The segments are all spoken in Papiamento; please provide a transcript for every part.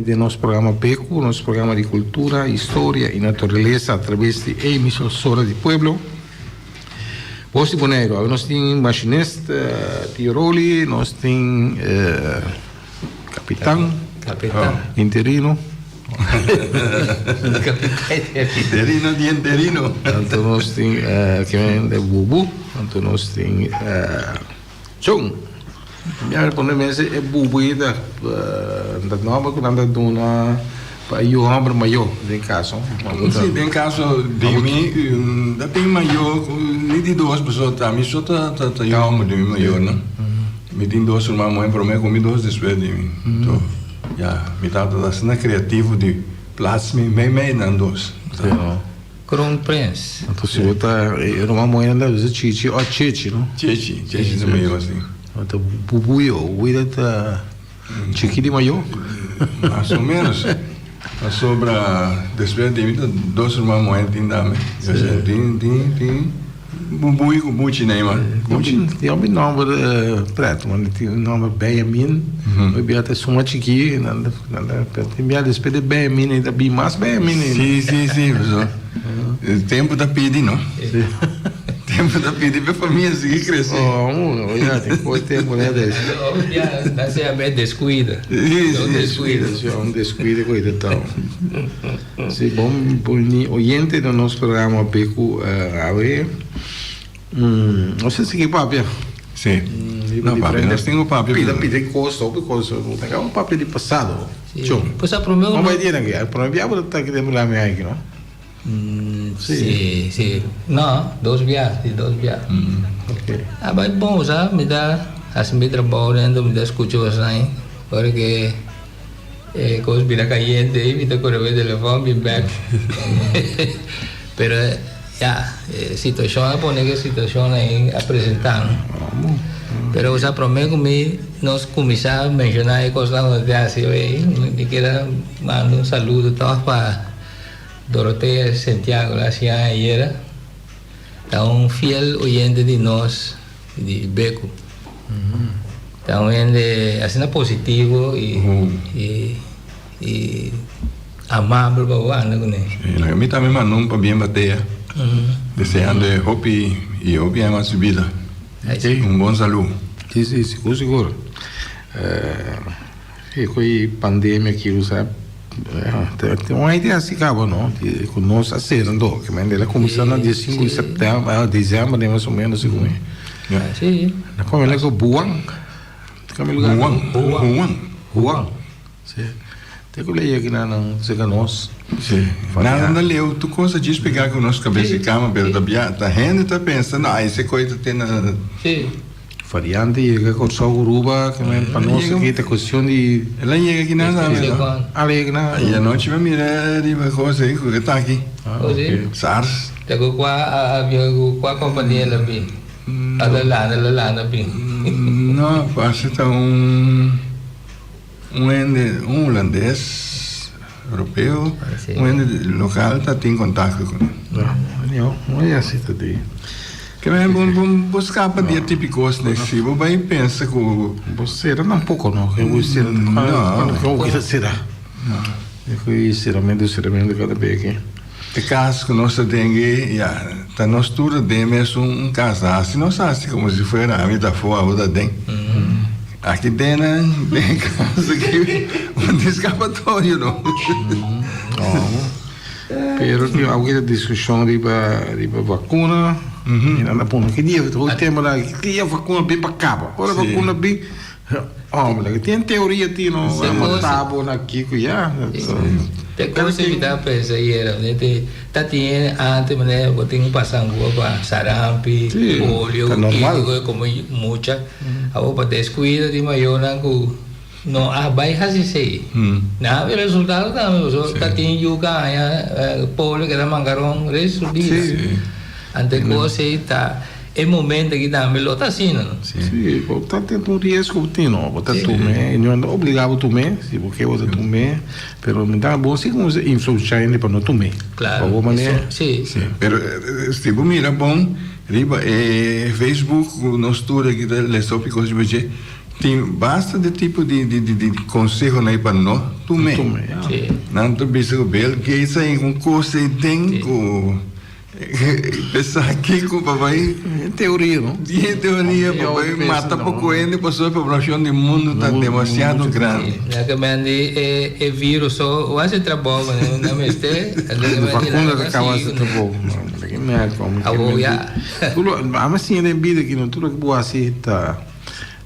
den nos programa Beku, nos programa di kultura, historia i naturalesa a traves di e emisora di pueblo, Bos di Boneiru. Awe nos tin machinist Tio Roli, nos tin kapitan interino. Interino di interino. Anto nos tin kimen de Bubu, anto nos tin Chon. Mi a pone mesa e bubu ei ta ta nòmber ku nan ta duna pa e yu hòmber mayó den kaso. Si, den kaso di mi ta tin mayó ni di dos pasobra ta mi so ta ta yu hòmber di mi mayornan. Mi tin dos ruman muhé promé ku mi dos despues di mi. Anto ya mi tata ta asina kreativo di plats mi meimei nan dos. Kroonprins. Anto si bo ta e ruman muhé nan ta bisa Chichi o Chechi no? Chechi, Chechi ta mayor si. Anto Bubuyo, Bubuyo ta chiki di mayor? Mas o menos. Pasobra despues di mi ta dos ruman muhé tin tambe. Tin tin tin Bubuy ku Buchi na iman. Buchi. Tin hopi nòmber prèt, man. Tin un nòmber Benjamin. Hopi bia ta suma chikí. Nan ta tin bia despues di Benjamin ei ta bin mas Benjamin ei. Sí, sí, sí. Pasobra tempu ta pidi, no? Tempu ta pidi pa e famia sigui krese. Oh, ya, tin por tempu net es. Hopi bia nan se yama e deskuido. Sí, sí. Un deskuido. Sí, un deskuido ku ei ta tau. Sí, bon bini oyente na nos programa BQ awe. Nos a sigui papia. Sí. No, papia, nos tin ku papia. Pida pida kos, hopi kos. Bo ta kaba papia di pasado. Sí. Chon. Pues a prome Como bai dia aki? Prome bia bo ta aki den programa aki, no? Sí, sí. No, dos bia, sí, dos bia. Ok. A bai bon, sa, mi ta hasi mi trabou dentro, mi ta skucha bosnan, ora ke E kos bira kayente ei mi ta kore bai telefòn bin bèk. Pero ya, e situashon a pone ku e situashon ei a presentá no. Pero bo sa promé ku mi nos kuminsá menshoná e kosnan ku nos tin hasi ei, mi kier a manda un saludo tòg pa Dorotea Sentiago la siña ayera. Ta un fiel oyente di nos di Beku. Ta un hende asina positivo y y y amabel pa bo anda kuné. Sí, mi tambe manda un pabien batea, deseando e hopi y hopi aña mas di bida. Un bon salú. Sí, sí, sigur, sigur. Sí, ku e pandemia aki bo sa tin un idea asi kaba no ku nos a sera anto ke mende el a kuminsá na dia sinku di sèptèmber desèmber mas o ménos segun mi na kome el a ku Wuhan kome lugar Wuhan Wuhan si te ku lei aki nan serka nos Si nada na leu tur kos a djis pega ku nos kabes di kama pero ta bia ta hende ta pensa no ai se koi ta tene Variante yega Kòrsou, Aruba, ke men pa nos aki ta kuestion di. El a yega aki nan tambe no? A yega nan. I anochi mi a mira riba kos ei ku e ta aki. Sars. Ta ku kua avion ku kua kompania el a bin? A ta landa el a landa bin? No, parse ta un un hende un hulandes europeo un hende lokal ta tin kontakto kuné. No, no e asi ta di. Ke men bo bo bo skapa di e tipi kosnan si bo bai pensa ku. Bo sera tampoco no, ke bo sera No. Kon bo sera? No. E ku e seramentu seramentu kada bes aki. E kas ku nos ta den ei, ya, ta nos tur ta den mesun un kas. Hasi nos hasi komo si fuera ami ta afó, abo ta den. Aki den nan, den e kas aki, un eskapatorio no. Pero tin algu ta diskushon riba riba vakuna. I nan ta pone ki dia, hopi tempu nan ki dia vakuna bin pa kaba. Ora vakuna bin. Hombre, tin teoria tin no a mata bo na kiko ya. Te cosa mi ta pensa ayera, te ta tin antes manera bo tin pasa angua pa sarampi, polio, kiko como mucha. Awor pa descuido di mayornan cu no a bay haci esey. Nan a wera resultado tambe pasobra ta tin yu ka haña polio keda mangaron resto di bida. Anto e cosa ey ta. E momento aki tambe lo ta asina, no? Sí, bo ta ten un riesgo bo tin, no? Bo ta tum'é, i no ta obligá bo tum'é, si bo ke bo ta tum'é, pero mi ta bon si como influenshá hende pa no tum'é. Claro, Pa bo manera. sí. Sí, pero si bo mira bon riba e Facebook ku nos tur aki ta lesa hopi kos riba dje. Tin basta di tipo di di di di consehonan ei pa no tum'é. Tum'é, ya. Sí. Nan ta bisa ku Bill Gates a hinka un kos ei den ku esaki ku pa bai. E teoria, no? E teoria pa bai mata poko hende pasobra e poblashon di mundu ta demasiado grandi. Ya ke men di e e virus so a hasi trabou manera nan mester. E vakuna ta kaba hasi trabou. Awor ya. Ami a siña den bida ki no tur loke bo hasi ta.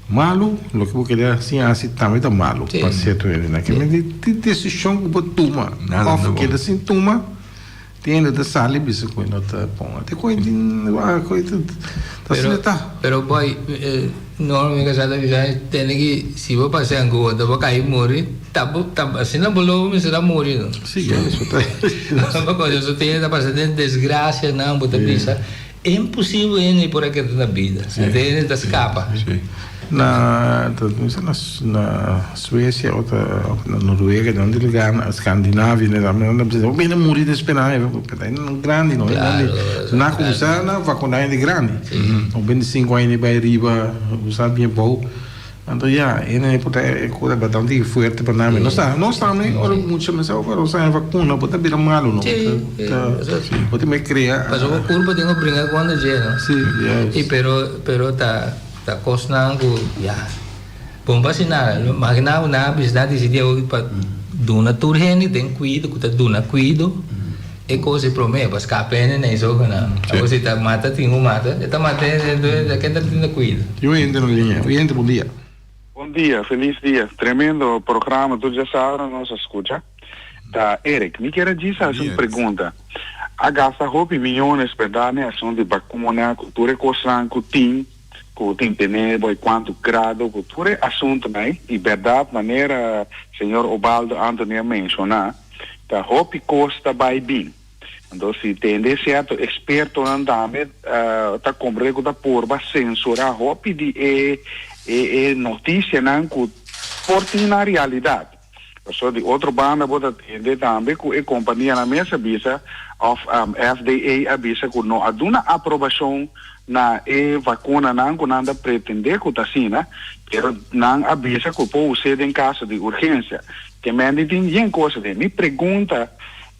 Malu, loke bo kere siña hasi tambe ta malu pa sierto hendenan. Ke men di desishon ku bo tuma òf keda sin tuma, tin hende ta sali bisa ku e no ta bon. Te koe tin koe ta asina ta. Pero boy, Norma mi kasá ta bisa tende ki si bo pasa en gota bo kai muri, ta bo ta asina bo lo mester a muri no. Si, eso ta. Pasobra su tin hende ta pasa den desgrasianan bo ta bisa. Imposibel hende por a keda na bida. Hende hende ta skapa. Na ta bisa na na Suecia o ta na Noruega den un lugar na Scandinavia nan ta bisa hopi hende muri den spera ta hende grandi no nan a kuminsá na vakuna hende grandi un 25 aña bai riba bo sa bien bou. Anto ya, e nan e por ta e kos ta un tiki fuerte pa nan. Nos ta, nos tambe ora mucha mester ora nos haña vakuna bo ta bira malu no. Sí, sí. Bo ta me krea. Pasobra bo kurpa tin ku bringa kontra dje no. Sí, yes. I pero, pero ta, ta kosnan ku ya, bon pa hasi nada. Magina ku nan a bisa nan a disidí awo pa duna tur hende den kuido ku ta duna kuido e kos e promé pa skapa hende na e zogenan. Awo si ta mata tin ku mata, e ta mata hende entonces a ken ta tin ta kuido. Tin un hende na liña. Oyente, bon dia. Bon dia, felis dia. Tremendo programa tur djasabra nos a scucha. Ta Eric, mi kier a djis haci un pregunta. A gasta hopi miyones berdad n'e asunto di bacuna cu tur e cosnan cu tin, cu tin tene boy cuanto grado cu tur e asuntonan ey y berdad manera señor Obaldo Anthony a menciona ta hopi cos ta bay bin. Anto si tende cierto expertonan tambe ta comprende cu ta purba censura hopi di e e noticianan cu por tin na realidad. Pasobra di otro banda bo ta tende tambe cu e companianan mes a bisa of FDA a bisa cu no a duna aprobacion na e vacunanan cu nan ta pretende cu ta asina, pero nan a bisa cu por us'e den caso di urgencia. Ke mende tin yen cosa den. Mi pregunta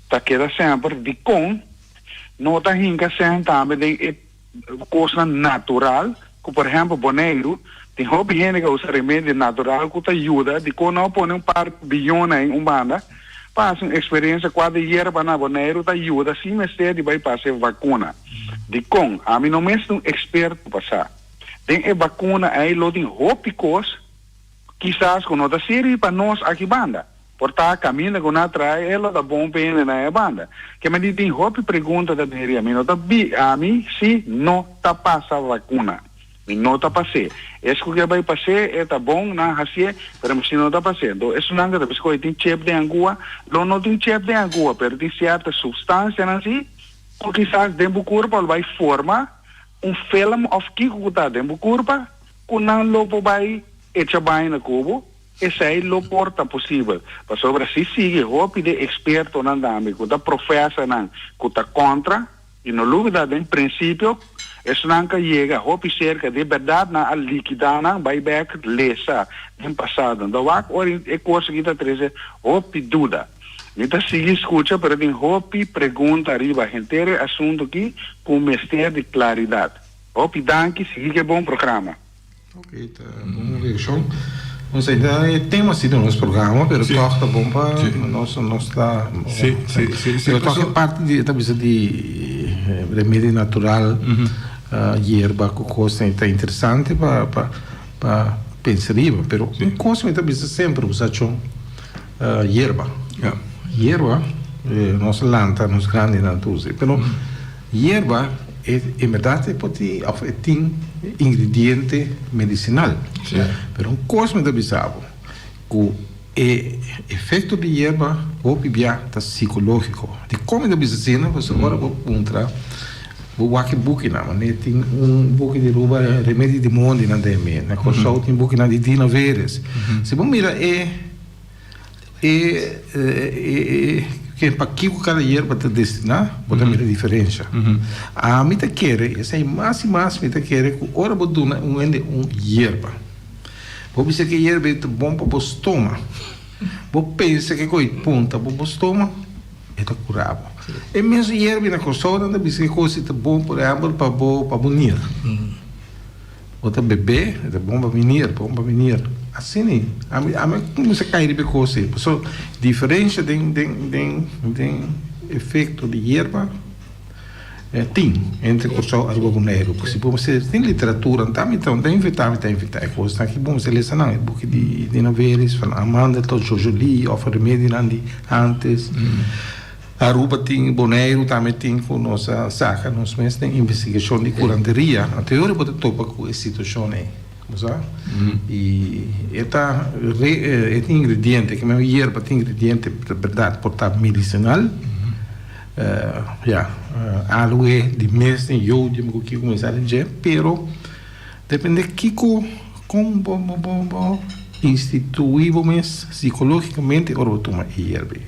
ta keda semper dikon no ta hinka sèn tambe den e kosnan natural ku por ehèmpel Boneiru tin hopi hende ku a usa remedio natural ku ta yuda dikon no a pone un par biyon ei un banda pa hasi un eksperensia kua di yerba na Boneiru ta yuda sin mester di bai pasa e vakuna dikon ami no mester un eksperto pa sa den e bakuna ei lo tin hopi kos Kisas ku no ta sirbi pa nos aki banda. Por ta kaminda ku nan a trae e lo ta bon pa hende na e banda. Ke men di tin hopi pregunta ta bini riba. Mi no ta bi ami si no ta pasa vakuna. Mi no ta pas'é. Es ku ke bai pas'é e ta bon nan hasié pero mi si no ta pas'é. Anto esunnan ku ta bisa ku e tin chep den angua lo no tin chep den angua pero tin sierto supstansianan si ku kisas den bo kurpa lo bai forma un film of kiko ku ta den bo kurpa Ku nan lo por bai echa baina ku bo, esei lo por ta posibel. Pasobra si sigui hopi di ekspertonan tambe ku ta profesornan ku ta kontra, i no lubida den prinsipio esnan ku a yega hopi serka di e bèrdat nan a likidá nan bai bèk lesa den pasado. Anto wak ora e kos aki ta trese hopi duda. Mi ta sigui skucha pero tin hopi pregunta riba henter e asuntu aki ku mester di klaridat. Hopi danki, sigui ke bon programa. Ok, ta bon reaccion. Nos a ta e tema si di nos programa, pero Sí. toch ta bon pa Sí. nos nos ta Sí, sí, sí, sí. Pero toch e parti di ta bisa di remedio natural, yerba ku kos ta interesante pa pa pa pensa riba. Pero un kos mi ta bisa semper ku sa chon yerba. Ja. Yerba nos lanta nos grandinan tur si, pero Yerba e en berdad e por tin of e tin ingrediente medicinal. Pero un cos mi ta bisa bo cu e efecto di yerba hopi bia ta psicologico. Dicon mi ta bisa asina? Pasobra ora bo puntra bo wak e bukinan manera tin un buki di Aruba Remedi di Mondi nan ta heme, na Corsou tin bukinan di Dino Veres. Si bo mira e. E e pa kiko kada yerba ta destiná, bo ta mira diferensha. Ami ta kere, esei mas i mas mi ta kere ku ora bo duna un hende un yerba. Bo bisa ku e yerba ei ta bon pa bo stoma. Bo pensa ku e kos ei punta pa bo stoma, e ta kura bo. E mesun yerba ei na Kòrsou nan ta bisa ku e kos ei ta bon por ehèmpel pa bo pa bo nir. Bo ta bebé, e ta bon pa mi nir, bon pa mi nir. Asina ei. Ami ami a kuminsá kai riba e kos ei. Pasobra diferensha den den den den efekto di yerba tin entre Kòrsou, Aruba, Boneiru. Si bo mester tin literatura, nta mi ta invitá mi ta invitá e kosnan aki. Bo mester lesa nan, e buki di Dina Velis, van Amanda tot Jojoli òf remedinan di ántes. Aruba tin, Boneiru tambe tin ku nos a saka nos mes den investigashon di kuranteria. Anto e ora bo ta topa ku e situashon ei, bo sa. I e ta e tin ingrediente, ke men yerba tin ingrediente bèrdat por ta medisinal. Ya, aloe di mes tin yodium ku kiko kuminsá den dje, pero depende kiko kon bo bo bo bo instituí bo mes psikológikamente ora bo tuma e yerba ei.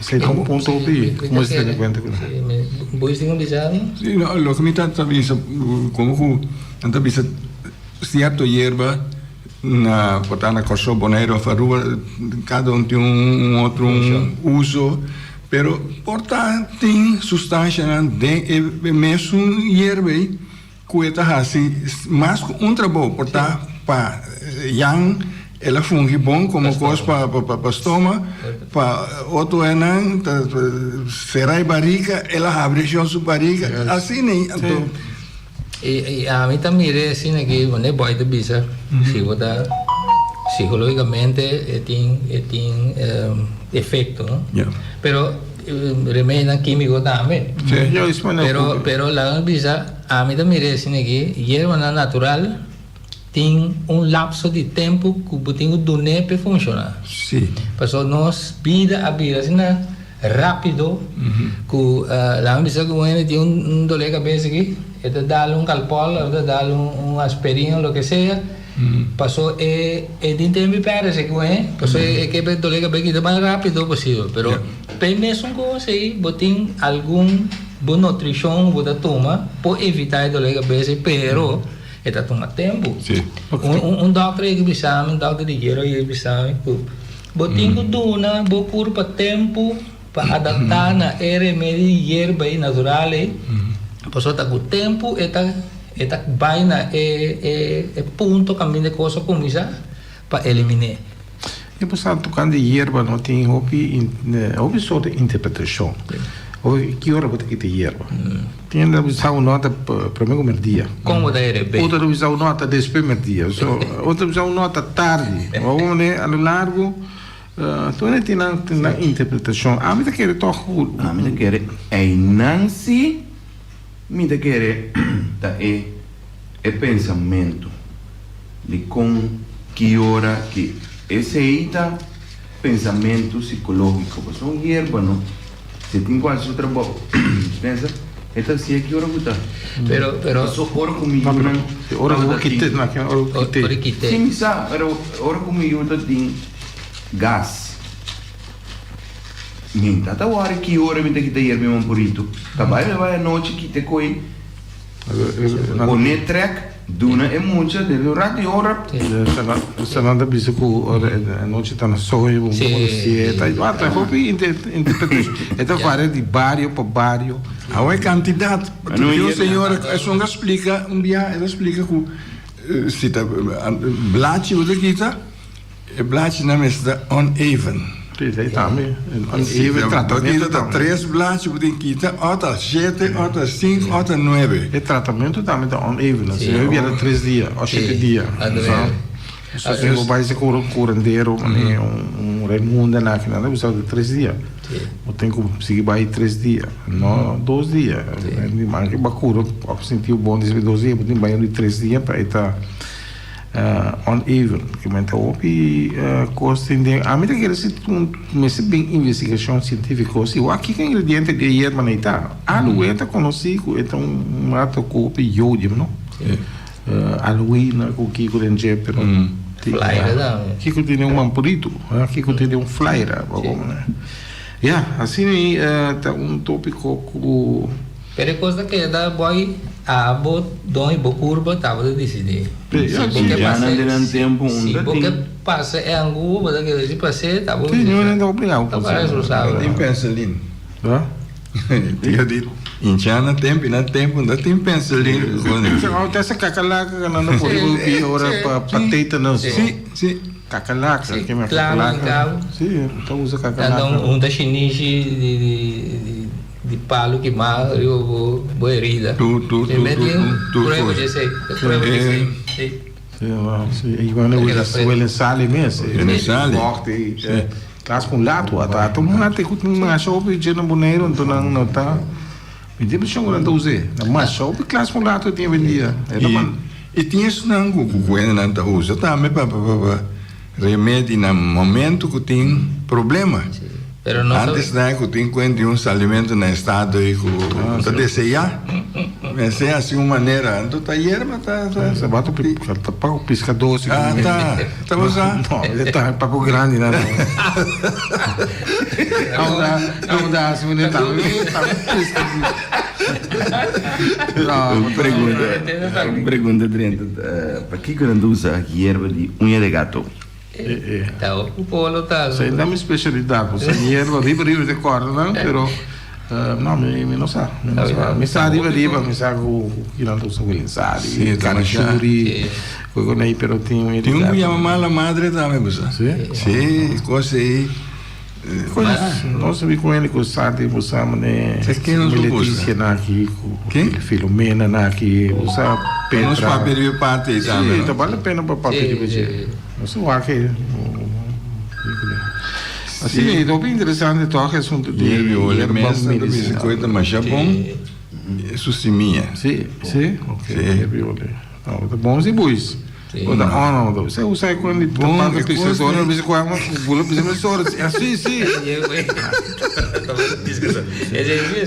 Esei ta un punto hopi ku mester tene kuenta ku nan. Bo tin un bisa mi? Sí, no, loke mi ta bisa komo ku nan ta bisa sierto yerba na por ta na Kòrsou, Boneiru òf Aruba kada un tin un otro uso pero por ta tin sustanshanan den e mesun yerba ei Ku e ta hasi mas ku un trabou por ta pa Jan el a fungi bon komo kos pa pa stoma pa otro enan ta sera e barika el a habri shon su barika asina ei anto. I ami ta mira asina aki wanneer boy ta bisa si bo ta psikologikamente e tin e tin efekto no pero remedinan kimiko tambe pero pero laga mi bisa. Ami ta mira esina aki, yerbanan natural tin un lapso di tempu ku bo tin ku dun'é p'e funshoná. Sí. Pasobra nos bida a bira asina rápido ku laga mi bisa ku un hende tin un dolé kabes aki, e ta dal un kalpòl òf e ta dal un asperin òf loke sea, paso e e tin tempu di pèrdè esei ku e, paso e ke p'e dolé kabes kita mas rápido posibel. Pero p'e mesun kos ei bo tin algun. Bo nutrishon bo ta tuma por evita e dolor di kabes ei, pero e ta tuma tempu. Un dòkter ei bisa mi, un dòkter di hero ei bisa mi ku bo tin ku duna bo kurpa tempu pa adaptá na e remedi di yerba ei natural ei, pasobra ta ku tempu e ta e ta bai na e e punto kaminda e kos a kuminsá pa elimin'é. E por sa tocante yerba no tin hopi hopi soort di interpretacion. Hopi ki ora bo ta kita yerba. Tin hende ta bisa un nota prome cu merdia. Con bo ta herebe? Otro ta bisa un nota despues merdia. So otro ta bisa un nota tardi. Bo mane a lo largo tur hende tin nan tin nan interpretacion. Ami ta kere toch cu. Ami ta kere einan si mi ta kere ta e e pensamento. Di kon ki ora ki esei ta pensamentu sikológiko. Pasobra un yerba no si tin ku hasi su trabou pensa e ta hasié ki ora ku ta. Pero pero Pasobra ora ku mi yunan Ora ku kite na ora ku kite. Ora kite. Si mi sa pero ora ku mi yu ta tin gas mi ta ta wòri ki ora mi ta kita yerba mi mampurito ta bai mi bai anochi kite koi Pone trek, duna e mucha den un rat di ora. Esnan ta bisa ku ora e nochi ta na soño bo por sieta. Ah, ta hopi interpretashon. E ta varia di bario pa bario. Awe kantidat. Tin un señora esun a splika un bia, el a splika ku si ta blachi bo ta kita. E blachinan mester ta uneven. Sí, esei tambe. Uneven tratamentu ta tres blachi bo tin kita, òf ta shete, òf ta sinku, òf ta nuebe. E tratamentu tambe ta uneven. Si hopi bia ta tres dia òf shete dia. So si bo bai serka un kurandero, un Raimunda na kinan, ta bisa bo tres dia. Bo tin ku sigui bai tres dia, no dos dia. Manke bo a kura, bo a sinti bo bon despues di dos dia, bo tin bai un di tres dia pa e ta. Uneven, ke men ta hopi kos tin den. Ami ta kere si un mester bin investigashon sientífiko si wak kiko ingrediente di e yerba nei ta. Aloe ta konosí ku e ta un mata ku hopi yodium no. Aloe ku kiko den dje pero Flaira tambe. Kiko tin den un mampurito, kiko tin den un flaira. Ya, asina ei ta un tópiko ku. Pero e kos ta keda boy. Abo don y bo curpa tabata dicidi. Si bo ke Ya nan den nan tempo si unda bo ke tin. pasa e angubo bo ta keda si pas'é ta bo Sí, no ta obligado Ta pas'é. responsabel. Tin penselin. Ha? Tio di hincha na tempo y na tempo unda tin penselin. Ta esa kakalaka ku nan ta pone bo pia ora pa pa tetanus. Sí, sí. Kakalaka, Sí, ke mi claro, kakalaka. claro. Sí, ta usa kakalaka. Anto un ta shinishi di di di Di palu kimá riba bo bo herida. Tur tur tur Primer tur tin tur prueba kos. di esei, e prueba di esei, si. Si, wow, si. I cuando Porque huele la pre- huele sali mes. Huele sali. Forte i klas ku un lato. Ata ata un mate ku tin masha hopi dje na Boneiru anto nan no ta mi tin impreshon ku nan ta us'é. Na masha hopi klas ku un lato tin awendia. E ta man. I tin esnan ku ku hendenan ta usa tambe pa pa pa remedi na momento ku tin problema. Pero no Antes na ku tin kuenta di un salimentu na estado ei ku ta deseá, mester hasi un manera, anto ta yerba ta ta. Sa bato pi ta pa ku piskadó si Ah ta, ta bo sa? No, e ta pa ku grandi nan. Aunda aunda hasi manera tambe tambe piska si. No, Un pregunta, un pregunta drenta, pakiko nan ta usa yerba di uña de gato? Ta hopi polo ta. Esei ta mi specialidad, bo sa hierba riba riba te corda nan, pero no mi mi no sa, mi no sa. Mi sa riba riba, mi sa cu kinan ta usa wilinsari, karishuri, cu con ei, pero tin un Tin un cu yama mala madre tambe bo sa. Si? Si, cos ei. No sabi con hende cu sa di bo sa mane Leticia na aki, cu Filomena na aki, bo sa Petra. Nos papia riba e parti ei tambe, no? Si, ta bale pena pa papia riba dje. Nos a wak e. Asi, e ta hopi interesante tòg e asuntu di yerba medisinal. Yerba olie ta masha bon, su simia. Si, si, ok, yerba olie. No, ta bon si boys. Bo ta on no, se usa e con di tapando e pisa cos dor, di- bisa cu bula bisa me sor, ah si si.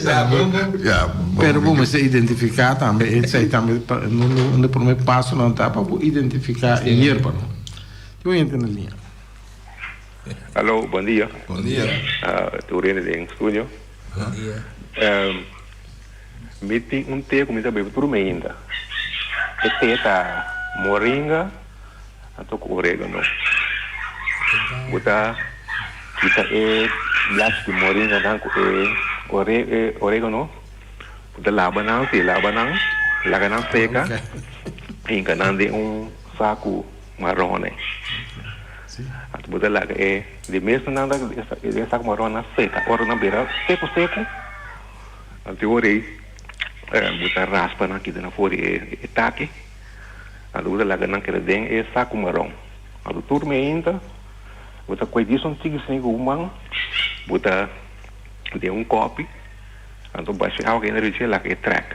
Ja, bon. Pero bo mester identifica tambe, esey tambe pa un di prome pasonan ta pa bo identifica e yerba no. Tin un hende na liña. Aló, bon dia. Bon dia. Tur hende den studio. Bon dia. Mi tin un te ku mi ta bebe tur meinta. E te ta moringa anto ku oregano. Bo ta kita e blachi di moringanan ku e oregano, bo ta laba nan, si laba nan, laga nan seka, hinka nan den un saku marone. Anto bo ta laga e di mes nan den saku maron nan seka, ora nan bira seku seku. Anto ora ei bo ta raspa nan kita nan for di e taki, anto bo ta laga nan keda den e saku maron. Anto tur meinta bo ta koe dies un tiki sini ku bo man, bo ta den un kopi, anto basha e awa ku yena riba laga e trèk.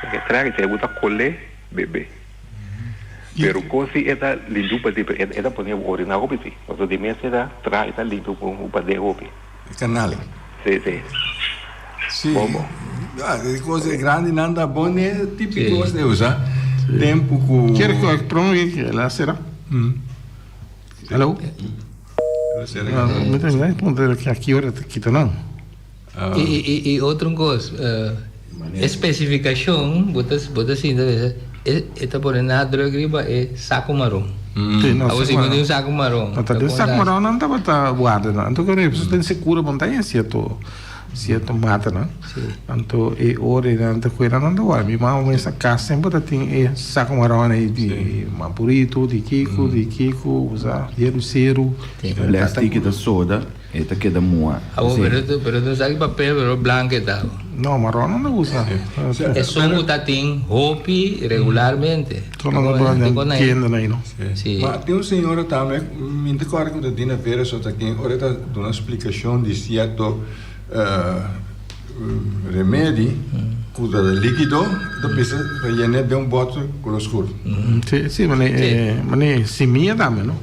Laga e trèk i bo ta kol'é bebe. Pero kos si e ta limpi bo paden, pero e ta pone bo orina hopi si, pasobra di mes e ta traha e ta limpi bo paden hopi. E canal. Sí, sí. Sí. Bon, bon. Ah, e cosa e grandi nan ta bon e típico sí. de usa. Tempo ku Kier ku prome que la será? Hello. La será. Mi ta mira punta ki aki ora ta kita nan. I i i otro kos, e spesifikashon bo ta bo ta sinta bisa e e ta pone nadruk riba e saku maron. Sí, no, Abo si bo tin un saku maron. No, ta den saku maron nan tabata warda nan. Anto kere su den sekura bo no ta haña sierto sierto matanan. Anto e ora ei nan ta kuera nan ta warda. Mi mama mes na kas semper ta tin e saku maron ei di mampurito, di kiko, di kiko, bo sa, yeru seru. Plastic ta soda. E ta keda mua. Abo, pero tu, pero tu sa ki papel, pero blanco e ta. No, marron no ta gusta. Esun ku ta tin hopi regularmente. Tur nan ta pone den tienda na no. Si. Ma tin un señora tambe, mi ta kòrda ku ta tin na feria so ta ken ora e ta duna splikashon di sierto Remedi ku ta likido ta bisa ta yene den un bòter kolor skur. Si, si, mane, mane simia tambe no.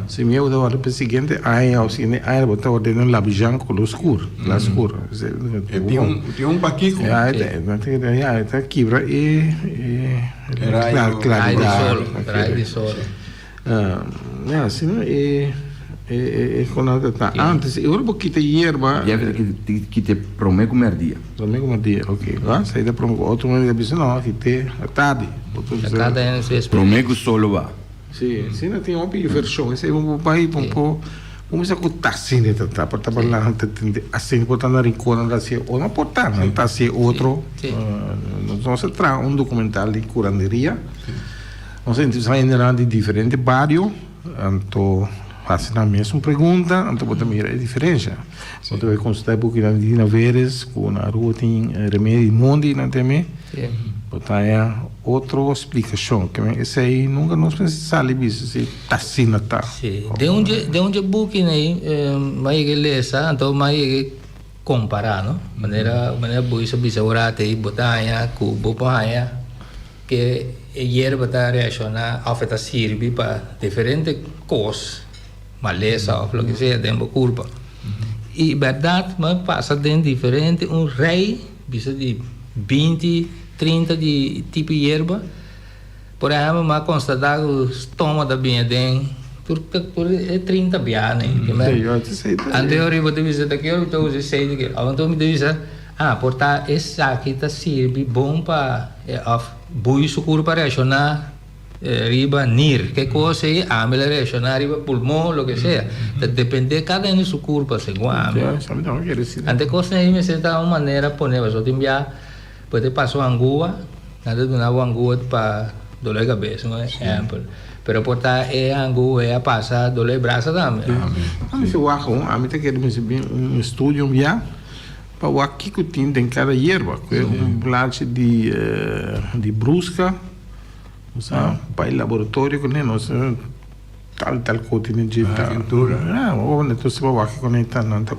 Simia bo ta wòrdu pa e siguiente aña o siguiente aña bo ta wòrdu den un labijan kolor skur, kla skur. E tin un, tin un pakiko. Ya, e ta kibra e, e rayo. Claridad. Rayo di sol, rayo di sol. Ya, asina e. E e kon nan ta antes e ora bo kita yerba. Jeffrey ta kita prome ku merdia. Prome ku merdia ok a esei ta prome ku otro hende ta bisa no kit'e atardi. Kada hende su experiencia. Prome ku sol lo ba. Si asina tin hopi vershon esei bo por bai bo por kuminsá ku ta asina ta ta por ta nan ta tende asina por ta na rincon nan ta hasi o no por ta nan ta hasi otro nos a traha un documental di curanderia nos a entrevistá hendenan di diferente bario. Anto hasi nan mesun pregunta, anto bo ta mira e diferensha. Bo ta bai konsultá e bukinan di Dina Veres ku na Aruba tin remedi di mondi nan teme. Bo ta haña otro splikashon. Ke men esei nunka nos mester sali bisa si ta asina ta. Sí. Den un dje den un dje bukinan ei mi a yega lesa anto mi a yega kompará no. Manera manera bo a bisa ora ei bo ta haña ku bo por haña. Ke e yerba ta reakshoná òf e ta sirbi pa diferente kos, malesa òf loke sea den bo kurpa. I bèrdat mi a pasa den diferente un rei bisa di binti, trinta di tipo yerba. Por ehèmpel mi a konstatá ku stoma ta bini den tur tur e trinta biaha nei. Anto riba ta bisa ta kio mi ta usa esei ta kio. Anto mi ta bisa. Ah, por ta esaki ta sirbi bon pa of bui su kurpa reakshoná riba nir, ke kos ei ami la reakshoná riba pulmon, loke sea. Ta dependé kada hende su kurpa segun ami. Ante kosnan ei mester ta un manera pone, pasobra tin bia bo ta pasa un angua, nan ta duna bo angua pa dolor di kabes, un ehèmpel. Pero por ta e angua ei a pasa dolor di brasa tambe. Ami si wak, ami ta kere mester bin un estudio un bia. Pa wak kiko tin den kada yerba. Kue un blachi di di bruska, bo sa, bai laboratorio kuné nos tal tal ko tin den dje ta. Ya, entonces pa wak kiko ta nan ta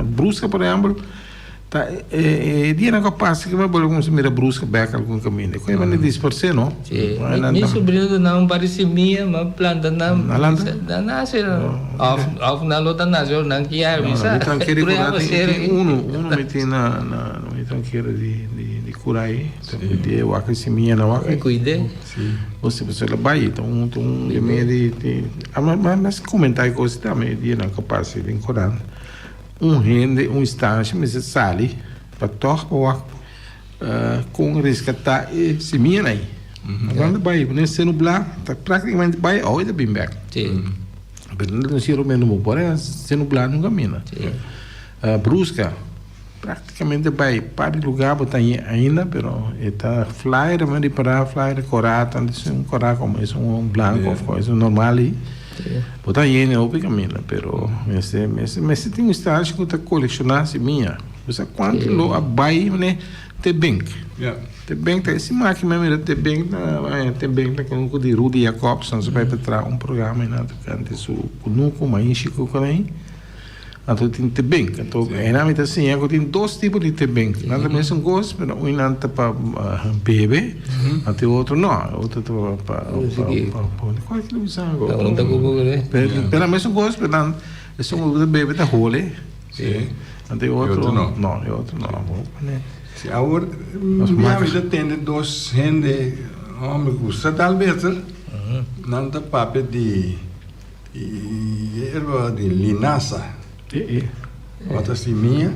bruska por ehempel ta e dianan ku a pasa ki bo a bolbe kuminsá mira bruska bèk algun kaminda. Kue a disparsé no. Sí, mi sobrino duna un par di simia, mi a planta nan, nan nace of of nan lo ta nace ora nan kier, mi sa. Mi trankera di cura tin uno, uno mi tin na na mi trankera di di di cura ayi, ta pidi wak e simia nan wak. E cuide. Bo si pasobra el a bay, ta un ta un remedi di, mas comenta e cos tambe e dianan cu pasa den Corant, un hende, un instancia mester sali pa tog pa wak. Kon reskatá e simianan ei. Nan ta bai, wanneer se nublá, ta práktikamente bai awe ta bin bèk. Pero nan ta siña Romero bo por a se nublá nunka mina. Bruska, práktikamente bai par di lugá bo ta hañ'é ainda, pero e ta flyer, mi a ripará flyer kòrá, tantu si un kòrá komo esun blanko òf esun normal ei, bo ta hañ'é hopi kaminda, pero mester mester tin un instansha ku ta kolekshoná simia. Bo sa kuantu lo a bai mane te benk. Te benk ta esi maki mi a mira te benk ta te benk ta kunuku di Rudy Jacobs nos a bai pa traha un programa einan tokante su kunuku maishi ku konai anto tin te benk anto einan mi ta siña ku tin dos tipo di te benk nan ta mesun kos pero un nan ta pa bebe anto e otro no e otro ta pa pa pa kua pero mesun kos pero nan esun ku ta bebe ta hole. Sí. Anto e otro no. No, e otro no. Sí, awor mi a ta tende dos hende homber ku sa tal beter. Nan ta papia di yerba di linaza. Ota simia.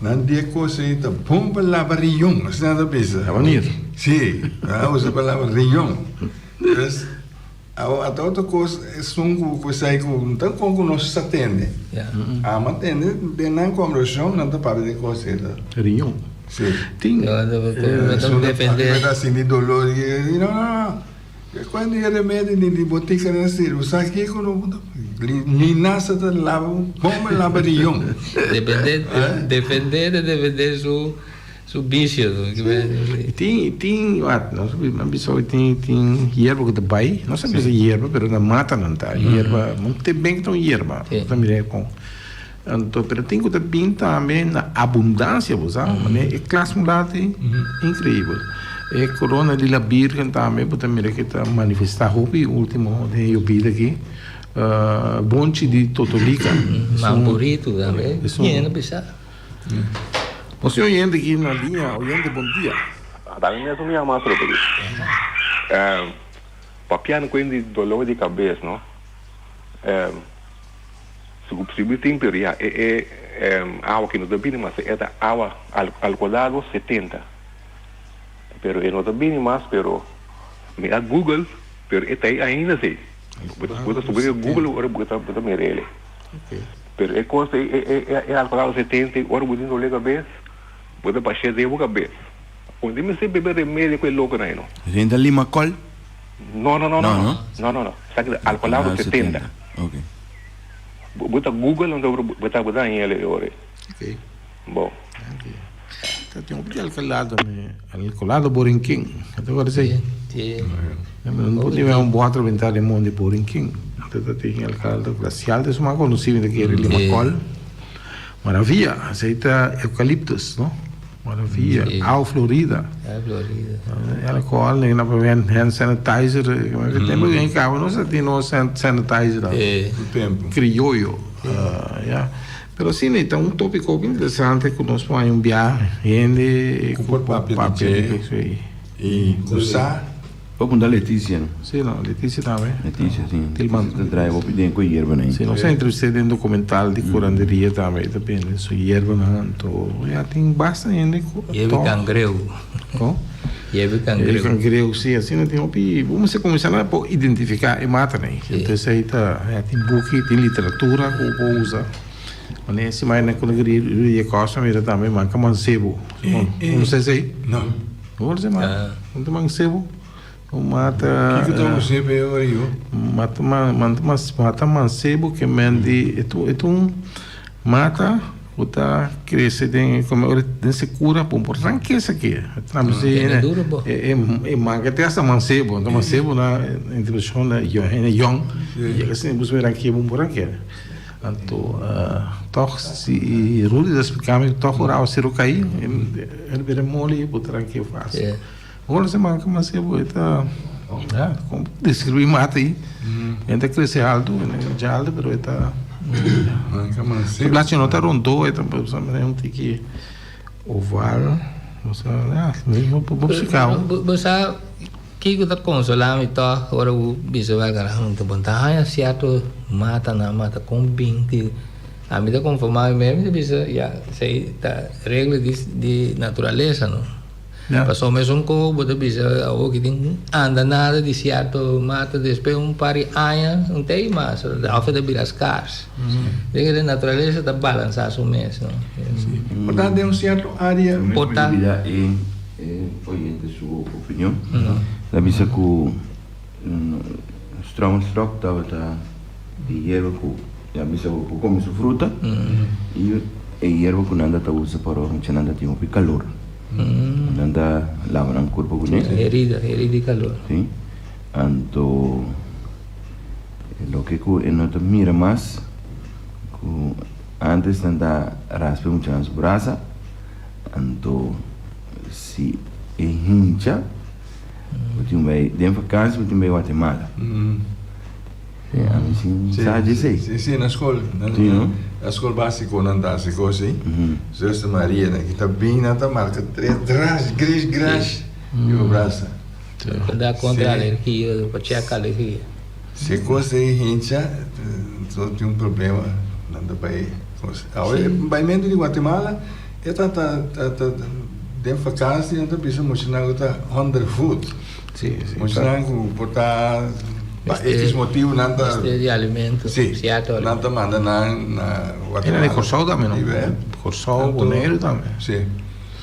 Nan di e kos ei ta bon pa laba riñon, asina nan ta bisa. Ta bonito. Sí, nan a usa e palabra riñon. Pues. Awor ata otro kos esun ku ku esei ku no ta kon ku nos sa tende. Ama tende den nan kombersashon nan ta papia di kos ei ta. Riñon. Si. Tin. Esun ta papia ta sinti dolor i no no no kuantu e remedi di di botika nan sirbi sa kiko no linasa ta laba bon pa laba riñon. Depende defende ta defende su. Su bisio. Tin, tin, wat, nos a bisa hoy tin, tin hierba ku ta bai, no sa bisa hierba, pero na matanan ta, hierba, no te ben ta un hierba, bo ta mira kon. Anto, pero tin ku ta bin tambe na abundansia, bo sa, manera e klas mulati, inkreibel. E korona di la Birgen tambe, bo ta mira ke ta manifestá hopi ultimo den e yobida aki, bonchi di totolika. Mamborito tambe, yen a bisa. Nos tin oyente aki na liña. Oyente, bon dia. Dami mes un yama otro p'e. Papiando cu di dolor di cabes no. Si bo tin pero ya e e awa ki no ta bini mas e ta awa alcoholado 70 pero e no ta bini mas pero mi a google pero e ta ei ainda si bo ta bo ta subi riba google ora bo ta bo ta mira ele pero e cos ei e e e alcoholado 70 ora bo tin dole cabes bo ta bash'e den bo cabes unda mi mester bebe remedio cu e loconan ei no. Esei ta limacol? No no no no no no no esaki ta alcoholado 70. Bo ta google anto bo ta bo ta haña el e ora ei. Ok. Bo. Danki. Ta tin hopi di alkalado mi. Alkalado Borinquen. Ta acorda esei? Si. No por tin un bòter benta den mondi Borinquen. Anto ta tin alkalado glacial ta esun mas konosí mi ta kere Limacol. Maravilla, esei ta eucalyptus no? Maravilla, Aw Florida. Aw Florida. Alcohol, nan a pone hand sanitizer. Tempo ku nan kaba nos a tin nos hand sanitizer krioyo. Ya. Pero asina e ta un topiko hopi interesante ku nos por haña un biaha hende ku por papia di dje i ku sa. Bo punta Leticia no? Si no, Leticia tambe. Leticia si. Leticia ta trae hopi den ku e yerbanan ei. Si, nos a entrevist'é den documental di curanderia tambe, e ta bende su yerbanan, anto ya tin basta hende ku a Yerba tòg. cangreu. Kon? Yerba cangreu. Yerba cangreu, si, asina tin hopi, bo mester kuminsá na por identifiká e matanan ei. Si. Entonces ei ta, ya tin buki, tin literatura ku bo por usa. Manera si mai nan ku riba e kos a mira tambe manka mansebo. No sa esei? No. Hoor ze maar. Un ta mansebo. Un mata. Kiko ta mansebo e ora yo? Mata mata mansebo ke men di e ta un mata ku ta krese den kome ora den sekura bo por ranke esaki. E manga te hasta mansebo. Anto mansebo na introdushon na hende yòn. Yega asina bo mira ranke bo por ranke. Anto tòg si Rudy ta splika mi tòg ora awaseru kai el bira moli i bo ta ranke fásil. Ora se manka mas e bo e ta ya kon deskribí mata ei e ta krese altu e ta altu pero e ta su blachi no ta rondó e ta un tiki oval ya bo splika bo. Bo sa Kiko ta konsolá mi tòg ora ku bisa wèlga nan huntu? Bo no ta haña sierto matanan mata kon binti. Ami ta konformá mi mes, mi ta bisa ya esei ta regla di di naturalesa no. Pasobra mesun ko bo ta bisa awor ki tin anda nada di sierto mata despues un par di aña un ta ei mas òf e ta bira skars. Den e naturalesa ta balansá su mes no. Por ta den un sierto área. Por ta. E oyente su opinion. Ta bisa ku Strong Strok tabata e yerba ku ya bisa bo por kome su fruta i e yerba ku nan ta usa pa ora mucha nan ta tin hopi kalor. Nan ta laba nan kurpo kuné. Herida, herida di kalor. Si. Anto loke ku e no ta mira mas ku antes nan ta raspa e mucha nan su brasa. Anto si e hincha bo tin bai den vakansi bo tin bai Guatemala. Ami sin sa dje esei. Si si na skol. Si no? Na skol basiko nan ta hasi kos si. Zuster Maria nan ki ta bin nan ta marka tres dras gris gras riba brasa. Pa da kontra alergia pa chek alergia. Si e kos ei hincha so tin un problema nan ta bai kos. Awe e baimentu di Guatemala e ta ta ta den vakansi nan ta bisa muchanan ku ta ondervoed. Muchanan ku por ta pa ekis motibu nan ta Mester di alimento, sierto alimento. Nan ta manda nan na Guatemala. Era di Kòrsou tambe no? Kòrsou, Boneiru tambe. Si.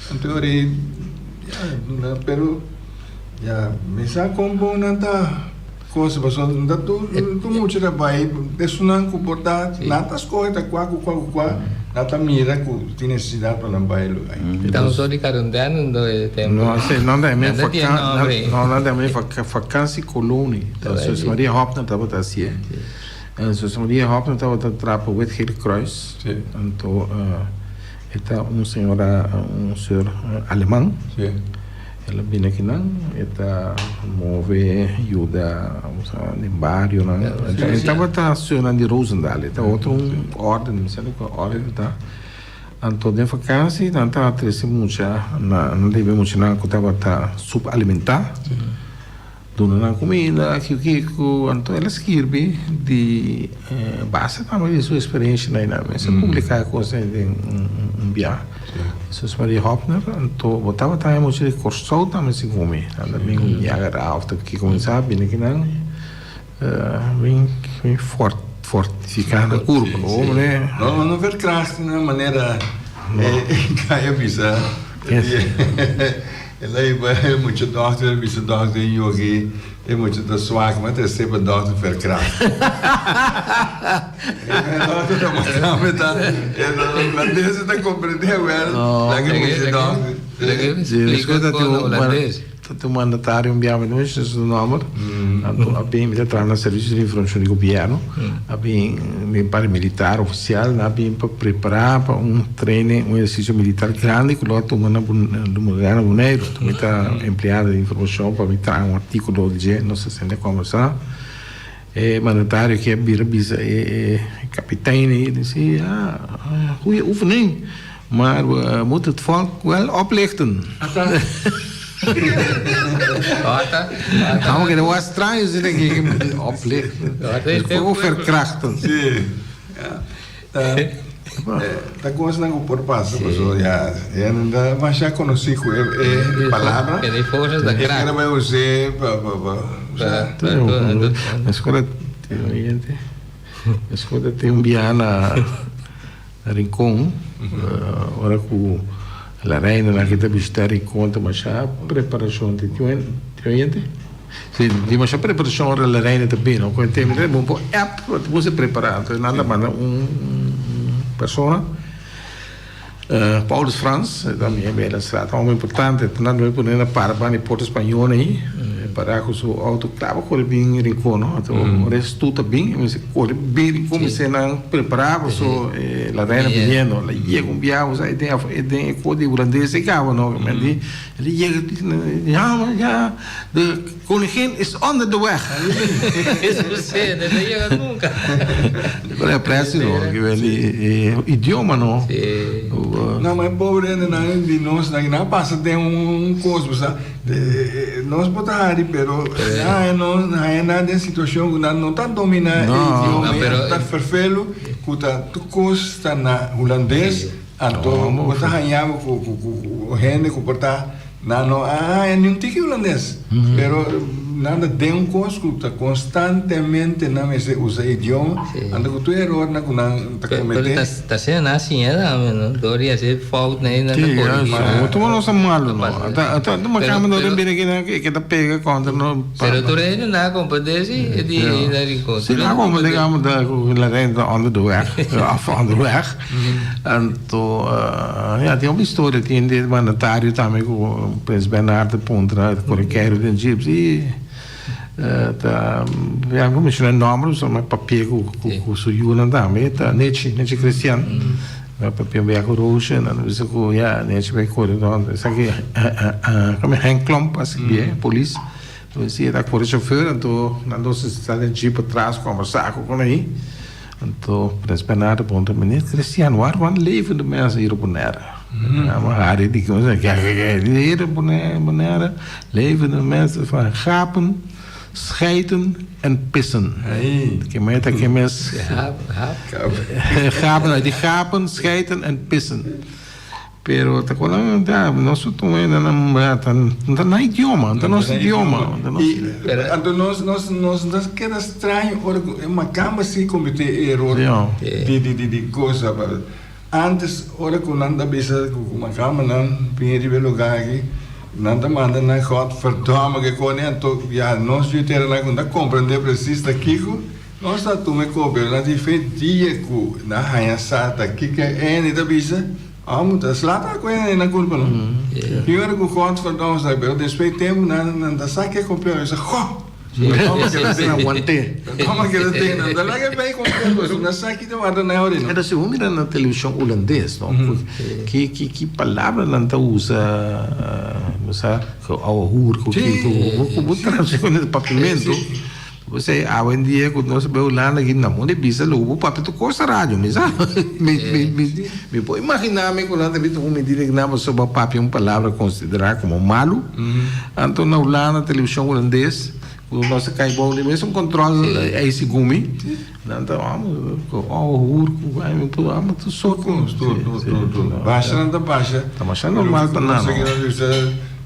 Anto ora ya pero ya mi sa kon bon nan ta. Cosa pasobra no ta tur tur mucha ta bai esunnan ku por ta nan ta skohe ta kua ku kua ku kua nan ta mira ku tin nesesidat pa nan bai e lugar ei. Ta un sort di karantena ndo e tempo. No si nan ta heme Nan ta tin nombre ei. no nan ta heme vakantiekolonie. Zus Maria Hopner tabata hasié. Zus Maria Hopner tabata traha pa Wit Gele Kruis. Anto e ta un señora un señor aleman. El a bini akinan, e ta move, yuda den barionan. E tabata Sùrnan di Roosendaal, e ta otro un órden, mi sa di kua órden e ta. Anto den vakansi nan ta trese mucha, nan ta hiba e muchanan ku tabata supalimentá. Duna nan kuminda, kiko kiko, anto el a skirbi di base tambe di su eksperensha na einan. Mester publiká e kos ei den un bia. Sus Maria Hopner, anto bo tabata haña mucha di Kòrsou tambe segun mi. Nan ta bin Niagara òf ta kiko mi sa bini kinan bin fortifiká nan kurpa. No, no verkracht na manera e kaya bisa. El a hiba e mucha dòkter, el bisa dòkter, e yu aki, e mucha ta swak, mi a trese pa dòkter verkracht. E dòkter ta manda mi ta, e holandés ta komprendé wèl, laga e mucha dòkter. Splika kon holandés. Ta tin un mandatario un biaha, mi no menshoná su nòmber, anto a bin, mi ta traha na Servicio di Informashon di Gobièrnu, a bin, bin paramilitar ofisial, nan a bin pa prepará pa un training, un ehersisio militar grandi ku lo a tuma na na Boneiru. Mi ta empleado di informashon pa mi traha un artíkulo di dje, nos a sende kòmbersá. E mandatario ke a bira bisa e kapitein ei, di si, ah, goeie oefening. Maar we moeten het volk wel oplichten. Amo que was straño si de oplichten. Como verkrachten. Sí. Ja. Ta cosnan cu por pasa, pasobra ya ya nan ta masha conoci cu e e palabra. E kere bai us'é pa pa pa osea. Escola escola tin un biaha na Rincon, ora cu la reina nan kita bishita Rincon ta masha preparacion tin tin oyente? Si tin masha preparacion ora la reina ta bini cu e tempo bo por app bo se prepara entonces nan ta manda un persona Paulus Frans e ta mi hember den straat un homber importante nan ta pone na para banda di Porto Spañol ahi para cu su auto claba core bin Rincon no anto ora e stoet ta bin e mester core bin Rincon mester nan prepara paso la reina biniendo la yega un biaha bo sa e den e den e cos di hulandes e caba no el a yega ya ya de koningin is onder de weg. Eso sí, no ta yega nunca. Pero e precio no, que wel e idioma no. Sí. No, maar e pobre hendenan di nos nan a pasa den un cos, bo sa, nos por ta hari pero nan no haya nan den situacion cu nan no ta domina e idioma y nan ta ferfelu cu ta tur cos ta na hulandes, anto bo ta haya bo cu hende cu por ta Nan no a haña niun tiki hulandes, pero nan ta den un kos ku ta konstantemente nan mester usa e idioma, anto ku tur erornan ku nan ta kometé. Pero ta asina nan a siña tambe, no? Dor di hasi fout nan ta korigí. Otro no sa malu, no. Ata makamba no ta bira kinan ke ta pega kontra no. Pero tur hende nan a komprendé si e di na Rincon. Si nan a komprendé ku la renta onder de weg, of onderweg. Anto, ya, tin hopi historia. Tin di mandatario tambe ku Prins Bernhard ta puntra kore keiru den jeep. Si, ta, ya, mi por menshona e nòmber pasobra mi papia ku su yunan tambe. Ta Nechi, Nechi Christian. Mi a papia un bia ku Roosje, nan a bisa ku ya, Nechi bai kore rònt. Esaki, kome Henk Klomp a skibie, polis. Si e ta kore chauffeur, anto nan dos a sta den jeep atras kombersá ku kon ei. Anto Prins Bernardo puntra, Meneer Christian, waarvan leven de mensen hier op Bonaire? Ja, maar Harry die kon zeggen, ja, ja, ja, hier op Bonaire leven de mensen van gapen, schijten en pissen. Ke meta ke mes gapen, uit die gapen, schijten en pissen. Pero ta con nan ta nos su tuma e nan ta ta nan idioma, ta nos idioma. Y anto nos nos nos ta keda straño ora cu e macamba si comete e eror di di di di cosa. Antes ora cu nan ta bisa cu macamba nan bini riba e lugar aki nan ta manda nan godverdomme ke cone anto ya nos yu tera nan cu ta comprende precies ta kico nos ta tuma e copia nan di fe dia cu nan haya sa ta kico e hende ta bisa. Amo ta slata ku e na kulpa no. Tin ora ku Godverdomme sa pero despues tempu nan nan ta sa ke kompleto nan sa ho! Verdomme keda den. Aguante. Verdomme keda den nan ta laga e bay kompleto pasobra nan sa ki ta warda nan ora no. Pero si bo mira na televishon hulandes no ki ki ki palabra nan ta usa bo sa ku awa hur ku ki ku bo tradusi ku na papiamentu. Bo sa awendia ku nos bai Hulanda aki nan por bisa lo bo papia tur kos na radio mi sa mi mi mi por imagina mi ku nan ta bisa un medida ku nan pasobra bo papia un palabra konsiderá komo malu anto na Hulanda televishon hulandes. Ku nos a kai bou di mesun kontrol ei segun mi. Nan ta amo ku oh hur ku ai mi por amo tur sort. Tur tur tur tur tur. Basha nan ta basha. Ta masha normal pa nan. Nos aki nos usa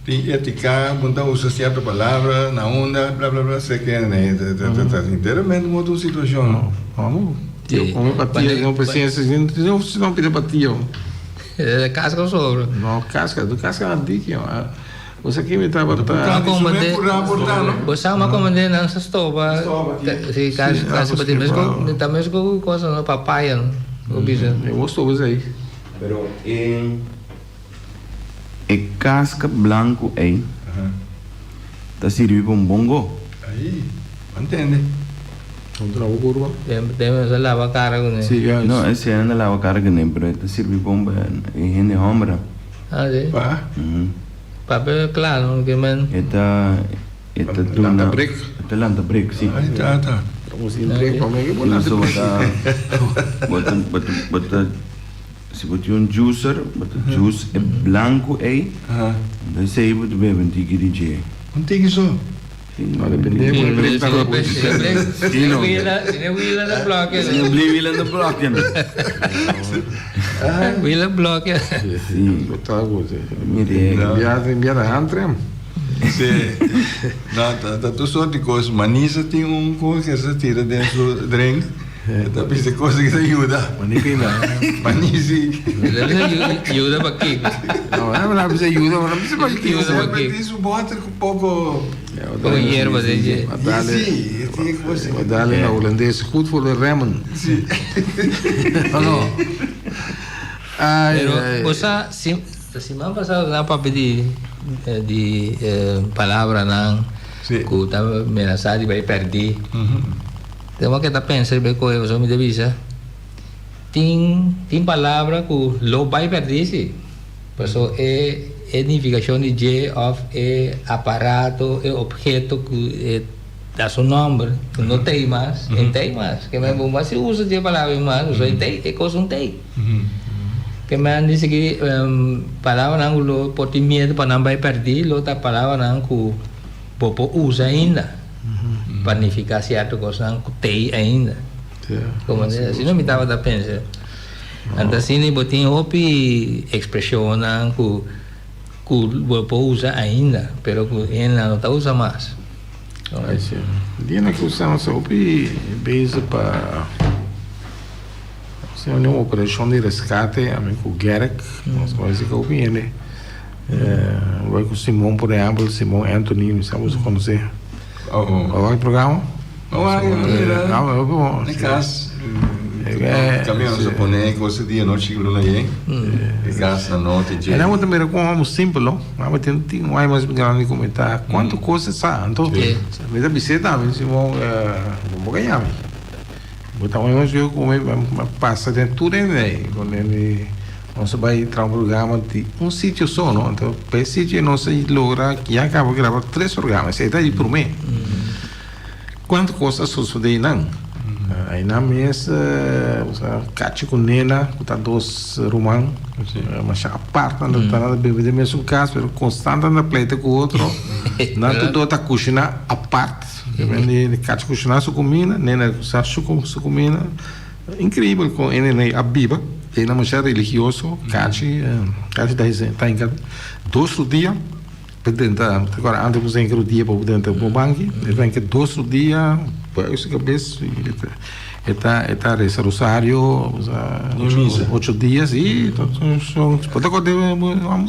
tin etika, bo ta usa sierto palabra na unda bla bla bla seke ne ta ta ta enteramente un otro situashon. Amo tio kome patia no presensia si no pide patia. Kaska sobra. No kaska, tu kaska na diki. Bo sa ki mi tabata. Bo sa ma komandé nan sa stoba. Si kasi kasi pa tin mesko ta mesko cosa no papaya no. Bo bisa. E bo stoba esei. Pero e e kaska blanku ei ta sirbi pa un bon go. Ai, bo ntende. Un trago kurba. Dem sa laba kara kuné. No, esei nan ta laba kara kuné pero e ta sirbi bon pa e hende hòmbernan. Ah, si. Pa? Papel kla no ke men. E ta e ta duna. Lanta brek. E ta lanta brek, si. Ay tata. Como si brek pa mi ke bo lanta brek. Bo ta bo ta bo ta si bo tin un juicer bo ta juice e blanco ey. Entonces esey bo ta bebe un tiki di dje. Un tiki so? No depende bo brek ta bo Si no wila na bloke. Si no wila na bloke. Wila bloke. Si. Mira na Antrim. Si. No ta tur sort di kos. Manisa tin un kos ke sa tira den su drink. E ta bisa kos ki ta yuda. Mani pinda. Mani si. Yuda pa kiko? No, e no bisa yuda, no bisa pa kiko. Yuda pa kiko? Tin su boter ku poko. Poko yerba den dje. Si, e tin kos. Dale na holandes, goed voor de remmen. Si. No. Ai, Pero, ai. bo sa, si, siman pasado nan papia di di palabranan ku ta menasá di bai pèrdí. Te wak e ta pensa riba e koe pasobra mi ta bisa tin tin palabra ku lo bai pèrdí si paso e e nifikashon di dje òf e aparato e opheto ku e da su nòmber ku no tei mas e tei mas ke men bo mas si usa dje palabra ei mas pasobra e tei e kos un tei ke men dice ki palabranan ku lo por tin miedu pa nan bai pèrdí lo ta palabranan ku bo por usa ainda. Pa nifiká sierto kosnan ku t'ei ainda. Komo asina mi tabata pensa. Anto asina bo tin hopi ekspreshonnan ku ku bo por usa ainda, pero ku hende no ta usa mas. Dianan ku usa nos hopi bezig pa hasi un operashon di reskate, ami ku Gerrit, nos konosi ku hopi hende. Bai ku Simon por ehèmpel, Simon Anthony, mi sa boso konosé. Oh. A wak e programa? No wak, no mira. No, pero hopi bon. Na kas, kamion nos a pone kos di anochi ku luna yen. E kas na noti dje. En amo ta mira kon homo simpel no. Amo tin tin un ai mas grandi ku mi ta. Kuantu kos e sa. Anto mi ta bis'é tambe, Simon, bo ka yami. Bo ta un mas viehu ku mi, mi a pasa den tur hende ei. Ku hende nos a bai traha un programa di un sitio so, no? Anto pa e sitio ei nos a logra ya kaba graba tres programa. Esei ta di promé. Kuantu kos a sosodé einan? Einan mes, osea, Kachi ku Nena, ku ta dos ruman, masha apart nan ta nan ta biba den mesun kas, pero konstant nan ta pleita ku otro. Nan tur dos ta kushiná apart. Di Kachi kushiná su kuminda, Nena kushiná su kuminda. Increibel kon e nene a biba. E na masha religioso. Kachi, Kachi ta hese, ta hinka dos rodia pa drenta, ta kòrda antes ku hinka rodia pa bo drenta bo banki, e ta hinka dos rodia, buig su kabes, e ta e ta resa rosario, ocho dia, si, bo ta kòrda e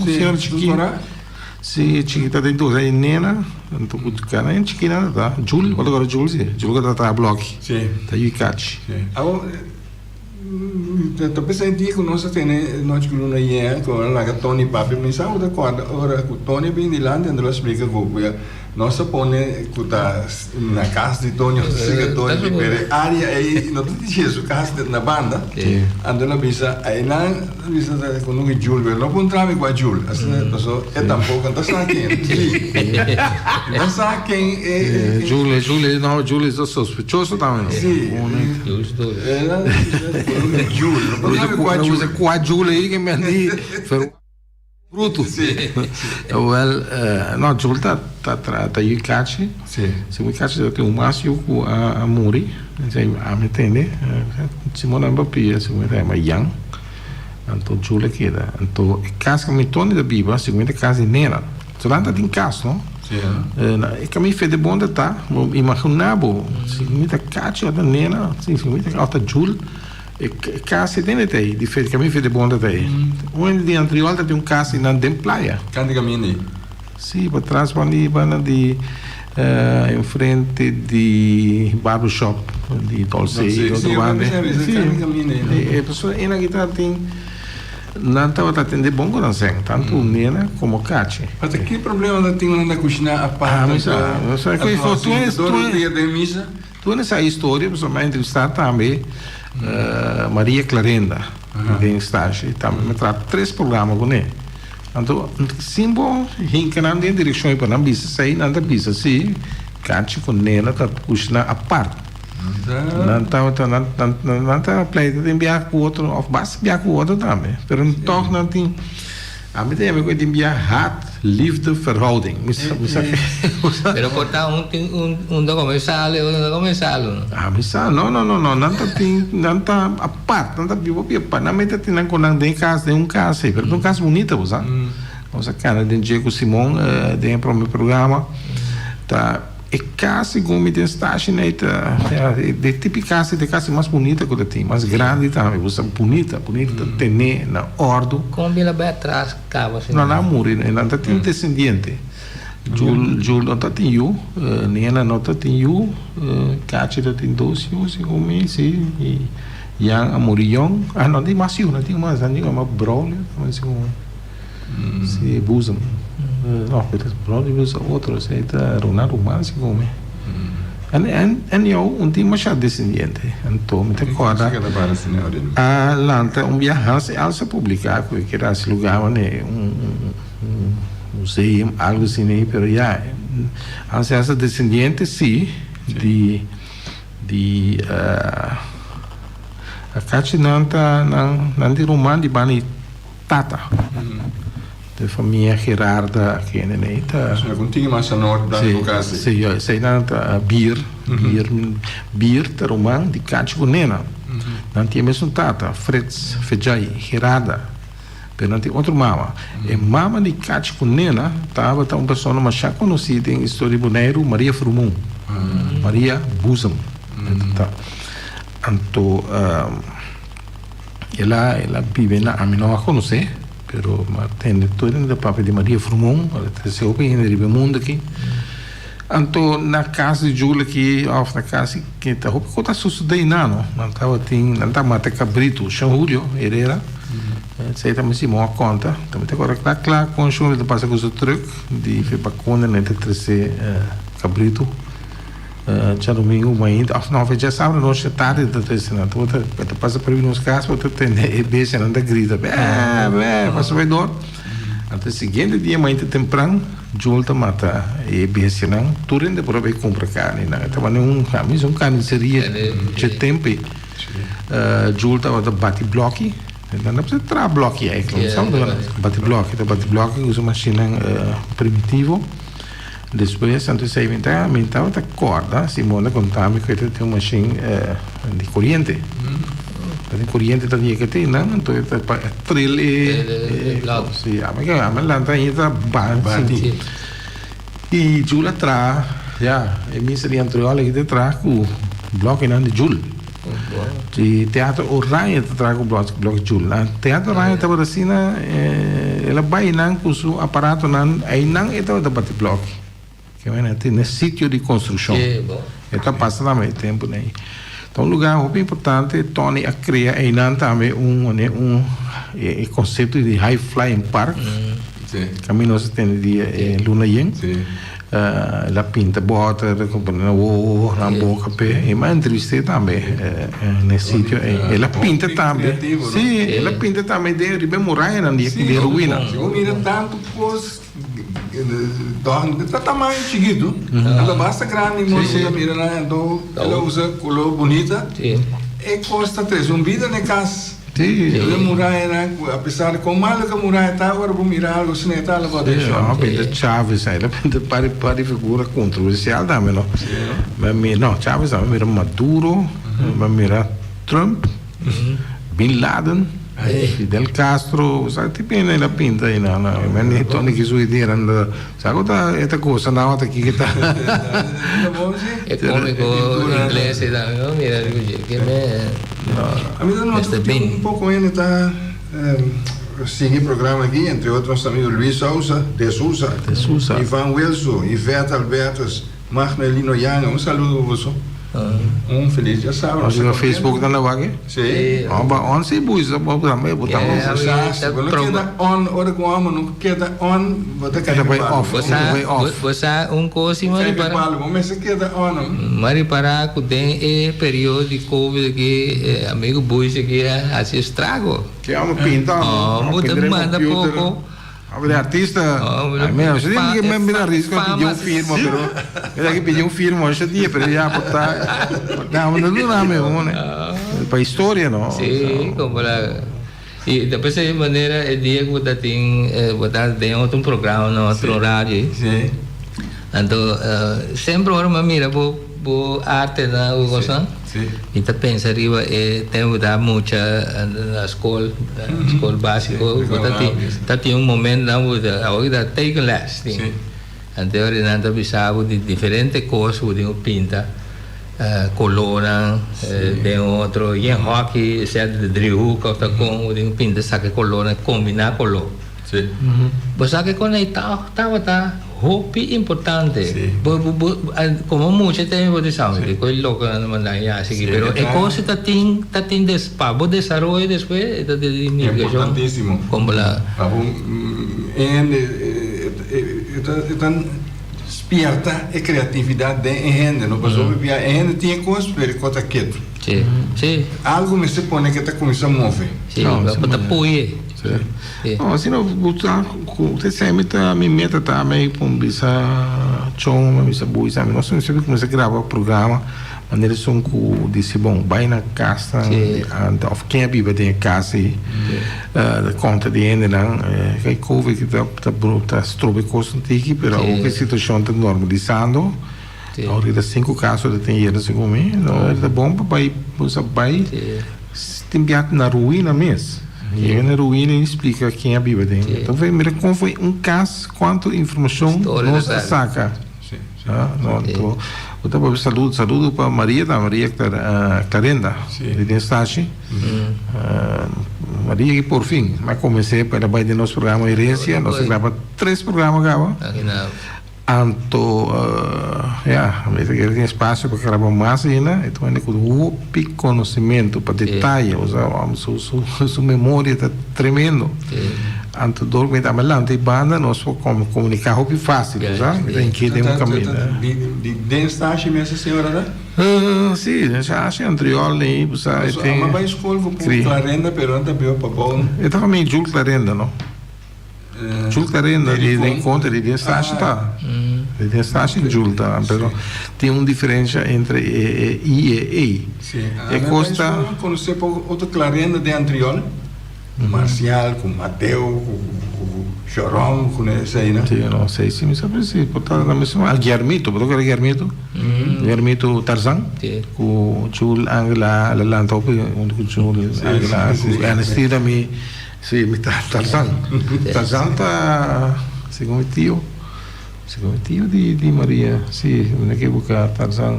señora chikito? Si, e chikita den dos e nena, anto ku kana e chikina ta Jul, bo ta kòrda Jul si? Jul ku ta traha blòki, ta yu Kachi. Awor, ta pensa e dia ku nos a tene nochi ku luna yena ku a laga Tony papia, mi sa bo ta kòrda ora ku Tony a bini dilanti anto lo a splika ku Nos a pone cu ta na cas di Tony of ta siga Tony di pero e area ey no ta di su cas na banda. Anto el a bisa aynan a bisa ta cu no ki Jul pero no puntra mi cua Jul asina paso e tampoco no ta sa ken si no ta sa ken e Jul Jul no Jul ta sospechoso tambe si el a bisa cu no ki Jul no puntra mi cua Jul cua Jul ey ke mi a di pero. Bruto. Wel, no, Jul ta ta ta ta yu kachi. Si. Segun kachi ta tin un mas yu ku a a muri. Ami tende. Simon nan papia, segun ta yama Jan. Anto Jul a keda. Anto e kas ku mi Tony ta biba, segun ta kas di Nena. So nan ta tin kas, no? Si. E kaminda fe de bonda ta, bo imagina bo, segun ta kachi òf ta Nena, segun ta òf ta Jul. E kas ei tene ta ei, di fe, kaminda fe de bonda ta ei. Un hende di Antriol ta tin un kas einan den playa. Kante kaminda ei? Si, patras banda di banda di enfrente di barbershop di Dolce i otro banda. Si, e pasobra einan ki ta tin, nan tabata atende bon ku nan sèn, tantu nena komo kachi. Ma ta ki problema ta tin ku nan ta kushiná apart? Ah, mi sa, mi sa. Tur dia den misa? Tur esa historia pasobra mi a entrevistá tambe Maria Clarenda den stage tambe mi a traha tres programa kuné. Anto sin bo hinka nan den direkshon pa nan bisa esei nan ta bisa si Kachi ku Nena ta kushiná apart. Nan tabata nan nan ta pleita den biaha ku otro òf basta biaha ku otro tambe pero tòg nan tin. Ami ta yama ku e tin bia haat liefde verhouding. Mi sa mi sa ke. Pero por ta un tin un un ta come salo e otro no ta come salo no. Ah mi sa no no no no nan ta tin nan ta apart nan ta biba hopi apart nan mester tin nan ku nan den kas den un kas ei pero ta un kas bunita bo sa. Nos a kana den dje ku Simon den e prome programa ta. E kas segun mi den stashen ei ta de tipo di kas ei ta e kas mas bunita ku ta tin, mas grandi tambe, bo sa bunita, bunita ta tene na òrdu. Kon bira bai atras kaba si No, nan a muri, nan ta tin desendiente. Jul, Jul no ta tin yu, Nena no ta tin yu, Kachi ta tin dos yu segun mi, si, i Jan a muri yòn. Ah, no tin mas yu, no tin mas, nan tin mas Braulio tambe segun mi. Si boezem. No, pero Braulio ta otro, esei ta Ronaldo Ruman segun mi. En en en jou un tin masha desendiente. Anto mi ta kòrda a lanta un bia Hans e alsa publiká ku e kere hasi lugá manera un un museum algu asina ei pero ya Hans e alsa desendiente si di di a kachi nan ta nan nan di ruman di banda di Tata. De famia Gerarda kende nei ta. Asina ku tin mas anor dan ku kasi. Si, si, esei nan ta Bir, Bir, Bir ta ruman di Kachi ku Nena. Nan tin e mesun tata, Frits, Fedjai, Gerarda, pero nan tin otro mama. E mama di Kachi ku Nena tabata un persona masha konosí den historia di Boneiru, Maria Frumun, Maria Boezem. Anto. El a el a biba na ami no a konosé, pero mi a tende tur hende ta papia di Maria Frumon, el a trese hopi hende riba e mundu aki. Anto na kas di Jul aki òf na kas di ke ta hopi kos ta sosodé einan no. Nan tabatin nan ta mata kabritu, Shon Julio Herrera, esei ta mi Simon a konta, ta mi ta kòrda kla kla kon Shon Julio ta pasa ku su trùk di Febakuna nan ta trese kabritu. Djadumingu mainta òf no, djasabra nochi tardi ta trese nan. Ta ta pasa por riba nos kas bo ta tende e bestianan ta grita bè bè pasa bai dor. Anto e siguiente dia mainta tempran Joel ta mata e bestianan tur hende por a bai kumpra karni nan. E tabata un mi un karniseria dje tempu ei. Joel tabata bati blòki nan ta traha blòki eigenlijk bati blòki ta bati blòki ku su mashinnan primitivo. Despues anto esei mi ta mi tabata kòrda Simon a konta mi ku e ta tin un mashin di koriente. Ta tin koriente ta yega te einan anto e ta pa tril e si ami ke ami a lanta ainda ta bati. I Jul a traha ya e misa di Antriol aki ta traha ku blòkinan di Jul. Di Teatro Oranje ta traha ku blòki Jul. Na Teatro Oranje tabata asina el a bai nan ku su aparatonan einan e tabata bati blòki. Ke manera tin e sitio di konstrukshon. E ta pasa tambe e tempu nei. Ta un lugá hopi importante. Tony a krea einan tambe un manera un e konsepto di High Flying Park. Kaminda nos a tende di e luna yen. El a pinta bòter, ku pone nan wowo, nan boka p'e. I mi a entrevist'é tambe na e sitio ei. El a pinta tambe. Sí, el a pinta tambe den riba e murayanan di e ruina. Si bo mira tantu kos, tòg ta tamaño chikitu, anto basta grandi modo bo ta mira nan, anto el a usa koló bunita. E kos ta trese un bida na e kas. Sí. E murayanan ku apesar di kon malo ku e muraya ta ora bo mira algu asina e ta hala bo atenshon. No, pinta Chavez ahí, pinta pari pari figura controversial tambe no. Mi mira, no, Chavez tambe mira Maduro, mi mira Trump, Bin Laden, Fidel Castro, sa tipo hende el a pinta ahí no, no, mi ni Tony ki su idea nan sa ku ta e ta gosa nan ota ki ki ta. E komiko ingles tambe no mira ke me. A mi ta nota ku tin un poko hende ta sigui e programa aki, entre otro nos amigo Luis Sousa, de Sousa, Ivan Wilso, Ivette Albertus, Magno Elino Yanga. Un saludo pa boso. Un felis djasabra. Nos riba Facebook nan ta wak e? Si. Oh, ba on si boei sa bo tambe bo ta. Si bo no keda on ora ku amo no keda on bo ta kai riba palo. Bo sa, bo sa un kos si mari para. Bo mester keda on. M'a ripará ku den e periodo di covid aki e amigu Bush aki a hasi estrago. Ke amo pinta amo. Bo ta manda poko. Amo de artista. Ai mi a tin ke mi mira risco a pidi un firma pero mi ta ke pidi un firma ocho dia pero ya por ta amo no duna mi un pa historia no. Si como la y despues e manera e dia ku bo ta tin bo ta den otro programa na otro radio ei. Anto semper ora mi a mira bo bo arte nan ku kosnan mi ta pensa riba e tempu ta mucha na skol skol basiko bo ta tin ta tin un momento nan bo ta awor ta tekenles tin anto ora nan ta bisa bo di diferente kos ku bo tin ku pinta kolónan den otro yen hòki sea di driehoek òf ta kon bo tin ku pinta saka e kolónan kombiná koló. Bo sa ke kon ei tabata hopi importante. Bo bo komo mucha tempo bo di sa mi ku e lokonan ta manda mi hasi aki pero e kos ta tin ta tin des pa bo desaroyo despues e ta tin nifikashon kon bo la. Pa bo hende e ta e ta spierta e kreatividat den e hende no pasobra bia e hende tin e kos pero e kos ta ketu. Algu mester pone ke ta kuminsá move. Si bo ta puye. Sí. No, asina bo sa ku te semi ta mi meta ta mi por bisa chon, mi bisa bui sa mi nos mester kuminsá graba programa manera esun ku disi bon bai na kasnan di ante òf ken a biba den e kas ei konta di hendenan e covid ta ta stroba e kosnan tiki pero awor ku e situashon ta normalisando awor ta sinku kaso ta tin yendo segun mi ta bon pa bai bo sa bai tin biaha na ruina mes. Yega na ruina y splica ken a biba den. Ta fue mira con fue un cas cuanto informacion nos a saca. No, bo ta papia saludo, saludo pa Maria ta, Maria Clarenda di den Stashi. Maria ki por fin a convence pa el a bay den nos programa Herencia, nos a graba tres programa caba. Anto, ya, mi ta kere tin espacio pa graba mas ainda. E ta un hende ku hopi conocimento pa detaye, osea, su, su, su memoria ta tremendo. Anto dor ku mi ta lanta e banda nos por comunica hopi facil, osea, mi ta hink'é den un caminda. Di den stashi mes e señora ta? Si, den stashi, Antriol ei, osea, e tin. Pasobra a bai skol ku Clarenda, pero nan ta biba pa bou. E ta famia Jul Clarenda, no? Jul Clarenda di den kontra di den stashi ta. Di den stashi Jul ta, pero tin un diferensha entre e i e ei. E kos ta. Mi konosé poko otro Clarenda den Antriol, ku Marcial, ku Mateo, ku Sharon, ku eseinan. Si, no sei si mi sa si por ta na mesmo. Al Guillermito, bo ta kore Guillermito? Guillermito Tarzan? Ku Jul Angela a lanta hopi huntu ku Jul Angela, ku Ernestina mi. Sí, mi ta Tarzan. Tarzan ta segun mi tio, segun mi tio di di Maria. Sí, mi no ke buka Tarzan.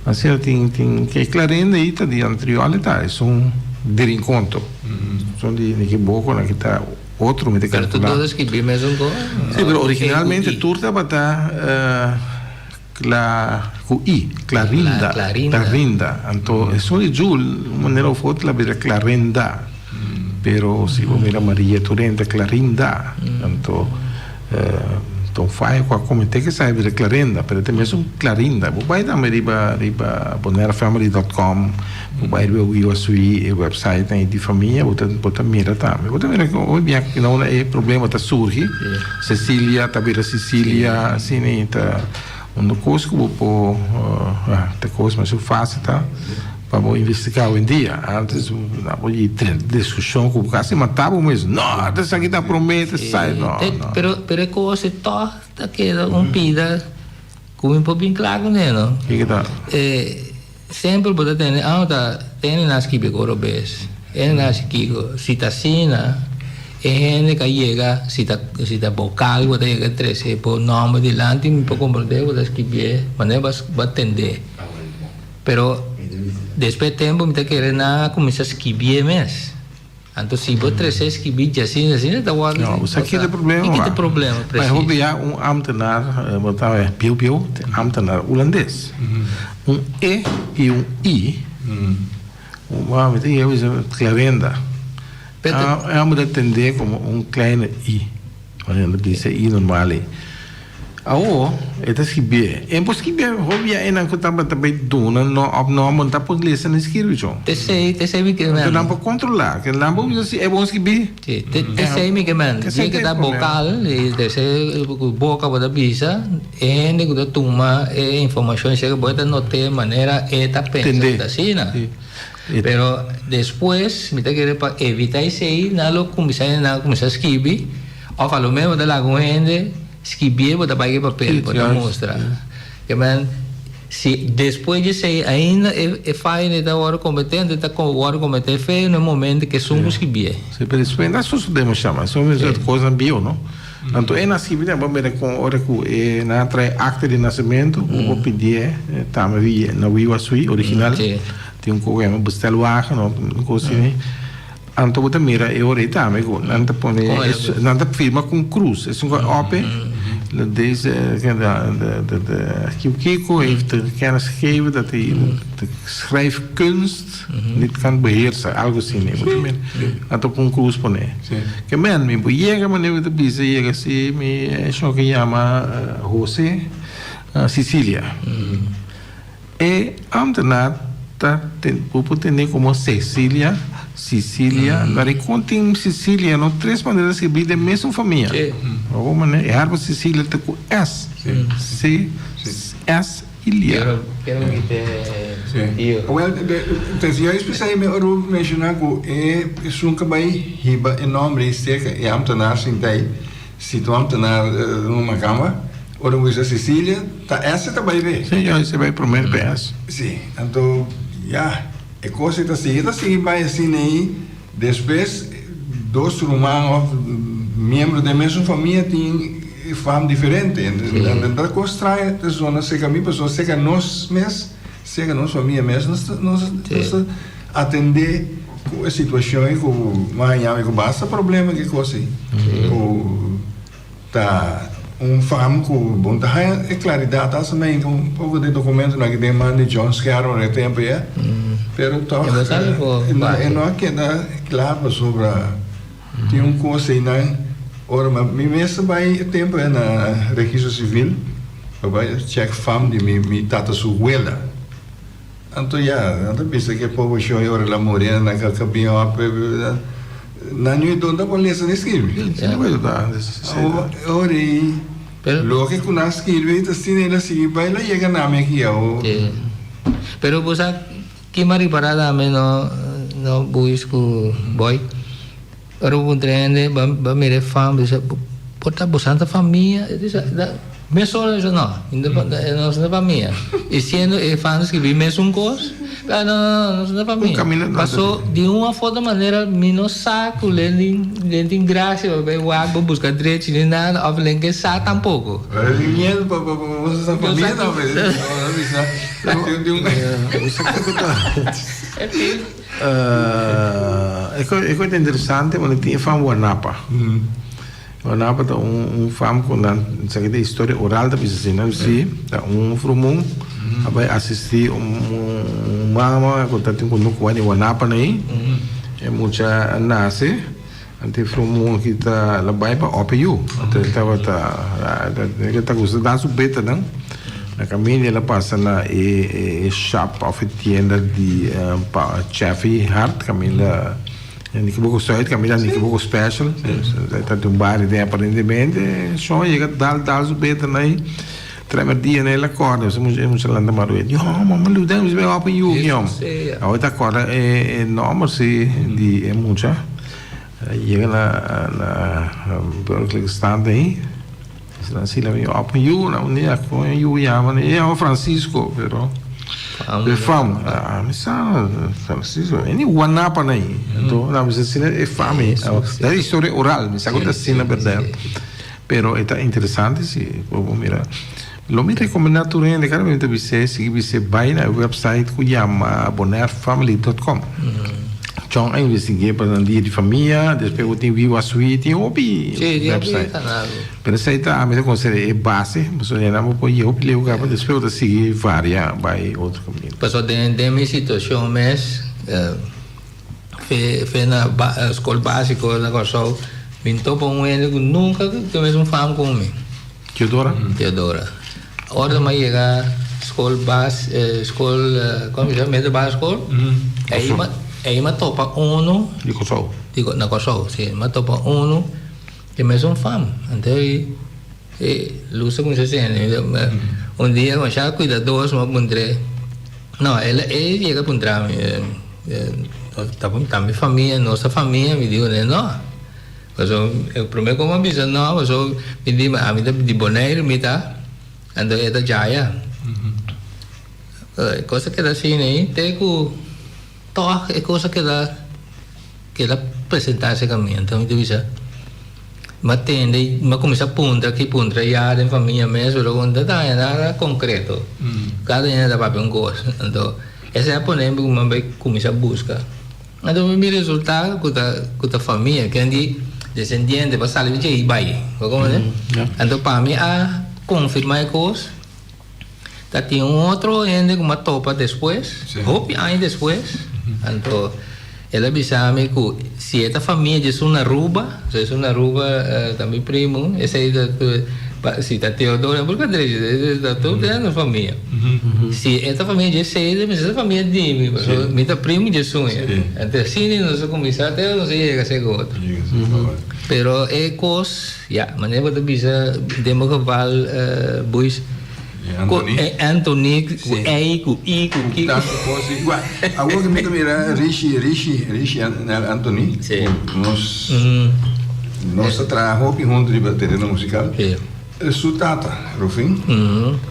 Asina tin tin ke Clarenda ei ta di Antriol e ta, esun di Rinconto. Esun di mi ekiboco nan ki ta otro mi ta Pero tur kalkula. dos a skibi mesun ko? Sí, pero originalmente tur tabata Cla cu i, Clarinda, Clarinda. Anto esun di Jul, un manera of otro la bira Clarenda. Pero si bo mira Maria tur hende ta Clarinda. Anto ta un faya cu a comete cu esaki bira Clarenda, pero ta mesun Clarinda. Bo bay tambe riba riba bonairefamily dot com, bo bay riba WiwaSui, e website nan di famia, bo ta bo ta mira tambe. Bo ta mira cu hopi bia na unda e problema ta surgi. Cecilia ta bira Sicilia, asina ta un kos ku bo por, ta kos masha fásil ta. Pa bo investigá awendia. Antes nan por yi drenta diskushon ku kasi mata bo mes. No, esaki ta promé, ta esai. No, no. Pero, pero e kos e tòg ta keda un pida ku mi por bin kla kuné, no? Kiko ta? E semper bo ta tende, ah, ta tende nan skibi ku oro bes. E nan hasi kiko. Si ta asina, e hende ka yega, si ta, si ta bokal bo ta yega trese bo nòmber dilanti, mi por komprondé bo ta skibié manera bo a tendé. Pero despues di tempo mi ta kere nan a cuminsa skibié mes. Anto si bo trece skibi djasina asina ta worde. No, bo sa ki ta e problema? Ki ta e problema Ma precies? hopi ya un ambtenaar, bo ta wea piu piu, ta ambtenaar hulandes. Un e i un i, un mi ta yega bisa Clarenda. E homber ta tende como un kleine i. Ora bisa i normal ei. Awor e ta skibié. E por skibié hopi ya enan ku tabata bai duna no òf no bo no ta por lesa ni skirbi chon. T'esei, t'esei mi ke men. Nan por kontrolá. Ke nan por bisa si e bon skibí. Si, t'esei mi ke men. Di ke ta bokal, i t'esei ku boka bo ta bisa, e hende ku ta tuma e informashon esei bo ta not'é manera e ta pensa ku ta asina. Pero despues mi ta kere pa evitá esei nan lo kuminsá nan kuminsá skibi òf a lo mehor bo ta laga un hende skibié bo ta bai ku e papel bo ta mustra. Ke men si despues di esei ainda e faya ta wòrdu kometé anto ta wòrdu kometé feo na e momento ku esun ku skibié. Si pero despues nan sosodé masha mas esei ta un kosnan bieu no. Anto e na skibi bo mira kon ora ku e nan a trae akta di nasementu bo por pidié tambe na wiwa sui original. Tin un ku yama bestelwagen of un kos asina. Anto bo ta mira e ora ei tambe ku nan ta pone nan ta firma ku un krus. Esun ku a ope deze de kiko heeft de kennis gegeven dat hij de schrijfkunst niet kan beheersen. Algo asina. Bo ta mira nan ta pone un krus pone. Ke men mi por yega manera mi ta bisa yega si mi shon ke yama Jose Cecilia. E ambtenaar ta bo por tende komo Cecilia, Sicilia, na rikon tin Sicilia no tres manera di skirbi den mesun famia. Bo manera e harpa Sicilia ta ku S, C, S i lia. Wel, te juist p'esei mi ora bo menshoná ku e esun ka bai hiba e nòmber ei serka e ambtenaar sinta ei. Si tu ambtenaar un makamba, ora bo bisa Cecilia, ta S ta bai be. Si, yo ese bai promer pe S. Si, anto ya, e kos ei ta sigui, ta sigui bai asina ei, despues dos ruman of miembro den mesun famia tin fam diferente, anto ta kos straño ta zona serka mi pasobra serka nos mes, serka nos famia mes nos ta atende. Ku e situashon ei ku mi a haña mi ku basta problema ku e kos ei. Ku ta un fam ku bo no ta haña e klaridat asta mi a un poko di dokumentonan aki den man di John Schermer e tempu ya. Pero tòg e no a keda kla pasobra tin un kos einan ora mi mes a bai e tempu ei na registro sivil pa bai chèk fam di mi tata su wela. Anto ya, nan ta bisa ku e poblashon e ora el a muri nan ka bin òp, nan yu don ta por lesa ni skirbi. E ora ei, loke ku nan skirbi ta asina el a sigui bai, el a yega na mi aki awo. Pero bo sa ki mi a ripará tambe no no buis ku boy, ora bo puntra hende bo a mira e fam bo bisa por ta bo santa famia? Mesora a bisa no, nos no ta famia. I siendo e fans a skibi mesun kos, pero no, no, no, nos no ta famia. Paso di un of otro manera mi no sa ku len tin, len tin gracia pa bai wak pa buska drechi ni nada of len ke sa tampoko. Pero tin miedu pa pa boso sa famia ta pues. No bisa di un. E kos ta interesante, unda tin e fam Warnapa. Warnapa ta un fam ku nan sa ki ta historia oral ta bisa asina si ta un frumun a bai asisti un mama ku ta tin kunuku bai di Warnapa nei e mucha a nase anto e frumun aki ta la bai pa OPU anto e tabata e ta gusta da su betanan na kaminda el a pasa na e shop of e tienda di Chaffee Hart kaminda. Nikiboko Zuid kaminda Nikiboko Special. Ta un bar den aparentemente. Shon yega dal dal su beter na ei. Trèmerdia el a kòrda, e mucha e mucha lanta marué, Yo, mama Luda, mi bai open yu, yom. Awe ta kòrda e e nòmber si di e mucha. El a yega na na burgerlijke stand ei, nan si la mi open yu, nan un dia kon e yu yama, e yama Francisco, pero e fam, mi sa Francisco, e ni Wanapa na ei. Anto nan bisa asina e fam ei, ta historia oral, mi sa ku ta asina berdad. Pero e ta interesante si bo por mira. Lo mi recomenda tur hende cada mi ta bis'é sigui bis'é bai na e website cu yama bonairefamily dot com. John a investigu'é pa nan dia di famia, despues bo tin Wiwa Sui, tin hopi website. Pero esei ta ami ta considera e base, pasobra ya nan bo por yega hopi leu caba, despues bo ta sigui varia bai otro caminda. Pasobra den mi situacion mes. Fe na skol básiko na Kòrsou, mi no topa un hende ku nunka tin mesun fam ku mi. Teodora? Teodora. Ora mi a yega skol bas, skol, komo mi bisa, middelbare school, ei mi ei mi a topa unu. Di Kòrsou? Di na Kòrsou, si. Mi a topa unu di mesun fam. Anto e lus a kuminsá sende. Un dia masha kuidadoso mi a puntr'é, no, el e yega puntra mi. Ta mi famia, nos ta famia, mi di kuné no. Pasobra e promé ku mi a bisa no, pasobra mi di ami ta di Boneiru mi ta, anto e ta djaya. E kos a keda asina ei te ku tòg e kos a keda keda presentá serka mi. Anto mi ta bisa, mi a tende, mi a kuminsá puntra aki puntra ayá den famia mes, pero no ta haña nada konkreto. Kada hende ta papia un kos. Anto. Esei a pone mi ku mi a bai kuminsá buska. Anto mi resultá ku ta ku ta famia, ken di desendiente pa sali di dje i bai. Bo komprende? Anto pa mi a konfirmá e kos, ta tin un otro hende ku mi a topa despues, hopi aña despues, anto el a bisa mi ku si e ta famia dje esun na Aruba, so esun na Aruba ta mi primu, esei ta si ta Teodoro, busca drechi, ta tur den nos famia. Si e ta famia dje Cele, mester ta famia di mi, pasobra mi ta primu dje suña. Anto asina nos a kuminsá te nos a yega seka otro. Pero e kos, ya, manera bo ta bisa den bo geval, Buis, ku Anthony, ku ei, ku i, ku ki. Tantu kos i igual. Awor ku mi ta mira Rishi, Rishi, Rishi Anthony, ku nos, nos ta traha hopi huntu riba tereno musikal. Su tata, Rufin,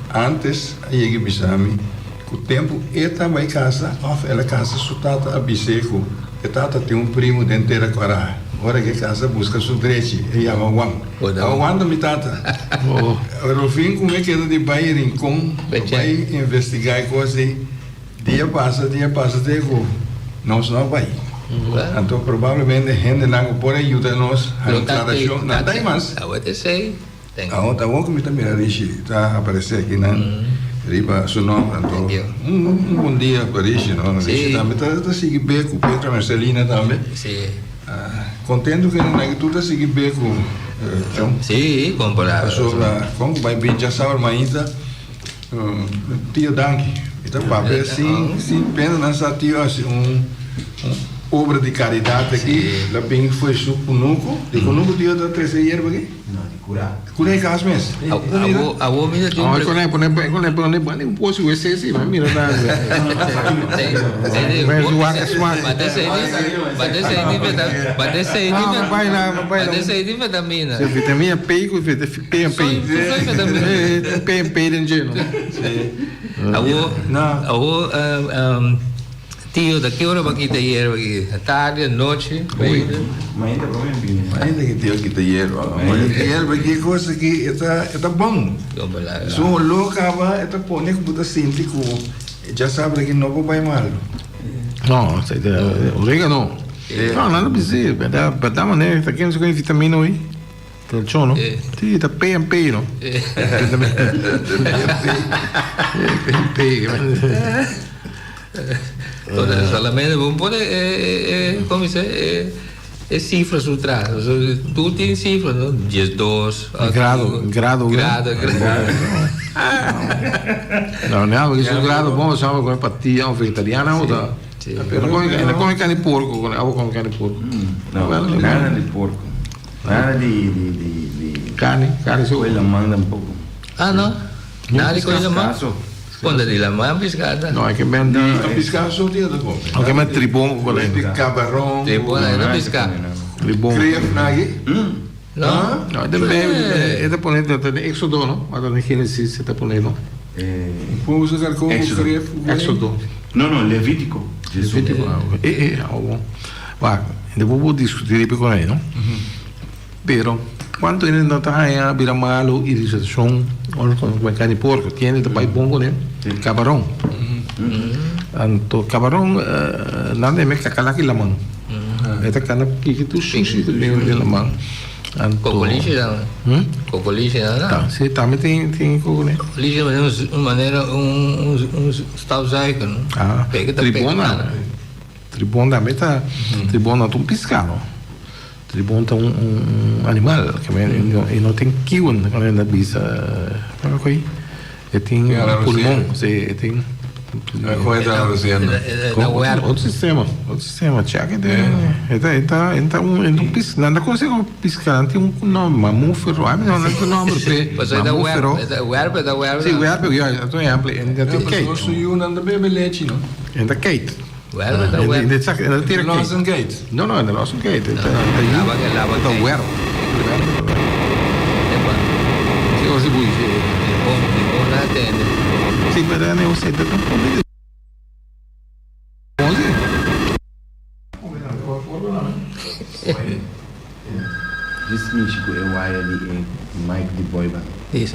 antes a yega bisa mi ku tempu e ta bai kasa òf el a kasa su tata a bis'é ku e tata tin un primu den Tera Kòrá. Ora ku e kasa buska su drechi, e yama Juan. Awa Juan ta mi tata. Rufin ku mi a keda di bai Rincon pa bai investigá e kos ei. Dia pasa, dia pasa te ku nos no a bai. Anto probablemente hendenan ku por a yuda nos haña un klarashon nan ta ei mas. Awor ta awor ku mi ta mira Rishi ta aparesé aki nan riba su nòmber anto un bon dia pa Rishi no. Rishi tambe ta sigui be ku Petra Mercelina tambe. Kontentu ku nan aki tur ta sigui be ku John. Pasobra kon ku bai bin djasabra mainta. Tio danki. Mi ta papia sin sin pena nan sa tio hasi un un obra di karidat aki la bin fo'i su kunuku. Di kunuku tio ta trese yerba aki? No, di kura. Kura e kas mes. Awo awo mi ta tin un pre. Pone pone pone pone un posi wc si mi mira ta. Bate sei di vitamina. Vitamina P ku PMP. PMP den dje no. Awo, awo tio ta ki ora bo a kita yerba aki? Tardi, anochi? Mainta prome bini. Mainta ki tio kita yerba. Yerba ki kos aki e ta e ta bon. Su holó kaba e ta pone ku bo ta sinti ku djasabra aki no por bai malu. No, oregano. No, nan ta bisí, bèrdat manera ta ken su kon e vitamina hoy. Telchon no? Sí, ta PMP no? PMP. Solamente bo pone e, como dice, e, e cifra su tras. Tur tin cifra, no? 12. Grado, grado. Grado, grado. No, no, porque su grado bon, sabe, con patilla o vegetariana o ta. Pero no come carne porco, abo come carne porco. No, nada di porco. Nada di di di di Carne, carne so. Koe laman tampoco. Ah no? Nada di kos di laman. Konta di laman piská ta. No, e ke men di. Ta piská so dia ta kome. E ke men tribon ku kolé. Di kabaron. Tribon na ta piská. Tribon. Kreef na aki. No. No, e ta e ta pone ta den Éxodo no, ora den Génesis e ta pone no. Por usa karkó ku kreef. Éxodo. No, no, Levítico. Levítico, ah, ok. E, e, ah, bon. Wak, despues bo diskutí riba kon ei no. Pero, cuanto hende no ta haña bira malo iritashon ora cu nan come carni porco? Tin hende ta bay bon cu ne cabaron. Anto cabaron nan ta yama kakalaki laman. E ta cana piki tur sushi cu tin den laman. Anto Cocolishi tambe. Cocolishi nan ta. Si, tambe tin tin cocolishi. Cocolishi ta un manera un un stofzuiger no. Ah, tribon. Tribon tambe ta tribon no ta un pisca no. Tribon ta un animal e no tin kiuwen ku nan ta bisa e tin pulmon si e tin otro sistema otro sistema chèk e ta e ta e ta un pis nan ta konosé komo piska nan tin un nòmber mamúfero ami no nan tin nòmber p'e mamúfero si wèrp ya ta un ehèmpel e ta keit e ta keit. Werp ta werp. E ta tira No es un gate. No, no, no es un gate. E ta werp. Si o si bui. Si, pero ne usted ta un poco. Djis mishi ku e waya di e mic di boy band. Djis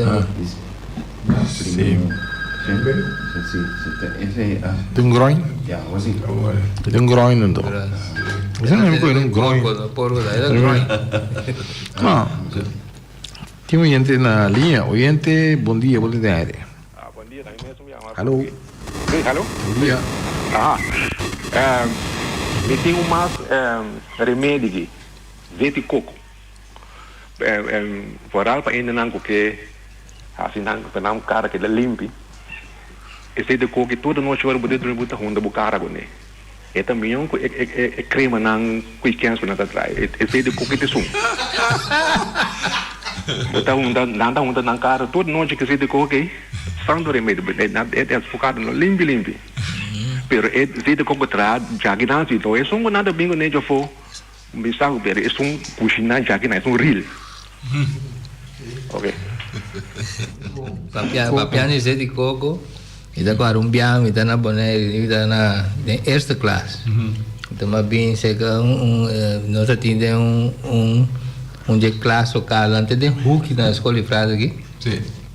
primi un si si ta ese a. Tin un groin? Ya awo si. Tin un groin anto. Esei no mi kohe un groin. No. Tin oyente na liña. Oyente bon dia bo ta den aire. Bon dia también mesmo mi llama. Hallo. Sí, hallo. Bon dia. Aha. Mi tin un mas remedi aki. Zeti koko. Vooral pa hendenan ku ke hasi nan pa nan kara keda limpi. E zeti koko tur nochi ora bo ta drumi bo ta hunta bo kara kuné. E ta mion ku e cremanan ku e kens ku nan ta trae. E zeti koko ta esun. Bo ta hunta, nan ta hunta nan kara tur nochi ku zeti koko ei. Santo remedio. E ta hasi bo kara limpi limpi. Pero e zeti koko traha djaki nan si. Esun ku nan ta bin kuné djafó. Mi sa ku bere esun kushiná djaki na esun ril. Ok. Papia papia ni zet di koko mi ta kòrda un biaha mi ta na Bonaire mi ta na den eerste klas mi ta mas bin seka un un nos a tin den un un un dje klas lokal nan te den hoeki na skol di frater aki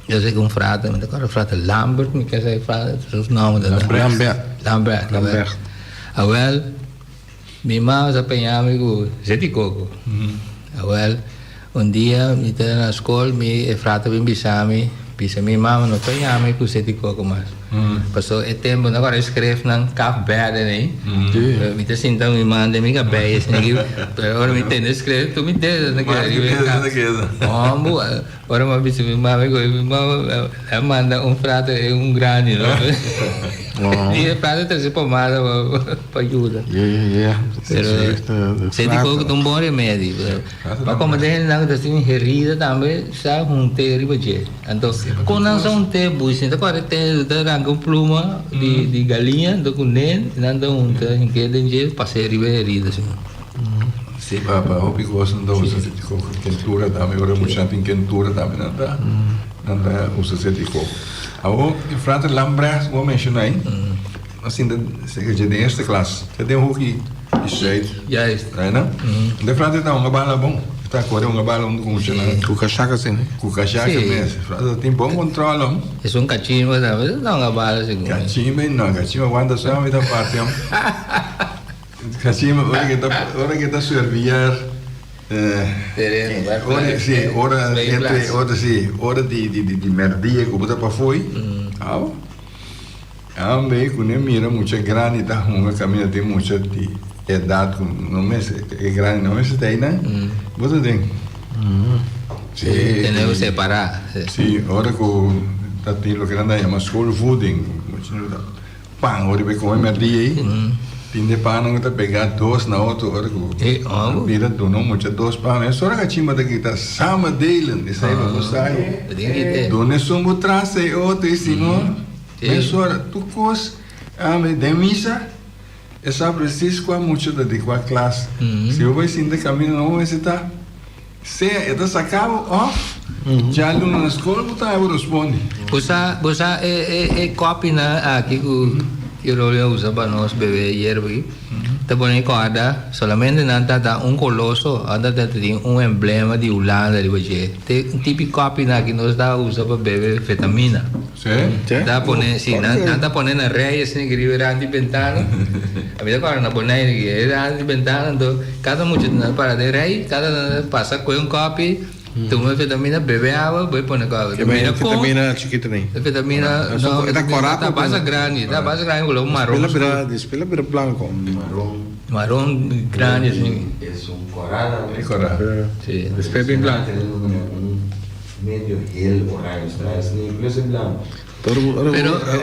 yo seka un frater mi ta kòrda frater Lambert mi kesa e frater su nòmber ta Lambert Lambert Lambert awèl. Mi mama sa peña mi ku zeti koko. Awel, un dia mi ta na skol, mi e frata bin bisa mi, bisa mi mama no peña mi ku zeti koko mas. Paso e tempu no kore skref nan kaf berde nei. Mi ta sinta mi mama den mi kabei asina aki, pero ora mi tende skref tur mi dedo ta keda riba e kaf. Hombu, ora mi a bisa mi mama mi mama a manda un frata e un grandi no. I e frata trese pomada pa yuda. Pero sey di koko ta un bon remedi. Pa como den hendenan ku ta tin herida tambe sa hunte riba dje. Anto kon nan sa hunte bush ta kore te ta ranka un pluma di galiña anto ku nen nan ta hunta hink'é den dje pas'é riba e herida asina. Si pa hopi kos nan ta usa sey di koko. Kentura tambe ora mucha tin kentura tambe nan ta nan ta usa sey di koko. Awor e frater Lambrecht ku bo a menshona ei. A sinta serka dje den eerste klas. Ta den hoki di Zuid. Juist. Right no? De frate ta hunga bala bon. E ta kore hunga bala hunto ku muchanan. Ku kashaka si ne? Ku kashaka mes. Frate tin bon kontrol hom. Esun kachimba tambe ta hunga bala segun mi. Kachimba no. Kachimba wanta sua mi ta parti hom. Kachimba ora ke ta ora ke ta serviar Tereno. Ora si ora entre ora si ora di di di merdia ku bo ta pafoi. Aw. Ambe ku ne mira mucha grandi ta hunga kaminda tin mucha di edat ku no mester e grandi no mester ta einan bo ta den Si tene ku separá si ora ku ta tin loke nan ta yama schoolvoeding mucha ta pan ora bo kome merdia ei. Tin de pannan ku ta pegá dos na otro ora ku bira duna un mucha dos pan. Esora kachimba ta grita samen delen, esei pa bo sa ku duna esun bo tras e otro i si no mesora tur kos den misa e sa presis kua mucha ta di kua klas. Si bo bai sinta kaminda no bo mester ta. Sea e ta saca bo of djaluna na scol bo ta abo respondi. Bo sa bo sa e e e kopinan aki ku Rolly a usa pa nos bebe yerba aki ta pone kòrda solamente nan ta ta un koloso anda ta tin un emblema di Hulanda riba dje te un tipi kopinan aki nos ta usa pa bebe vitamina. Ta pone si nan nan ta pone na rei asina ki riba e rand di bentana a mi ta kòrda na Bonaire ki e rand di bentana anto kada mucha ta para den rei kada nan ta pasa kohe un kòpi tuma e vitamina bebe awa bai pone kòpi mira kon vitamina chikito nei e vitamina no e ta kòrá ta basa grandi ta basa grandi ku lo maron despues la bira despues la bira blanko maron grandi asina Esun kòrá e kòrá si despues bin blanko. Medio heel oranje straks ni plus e blanco. Pero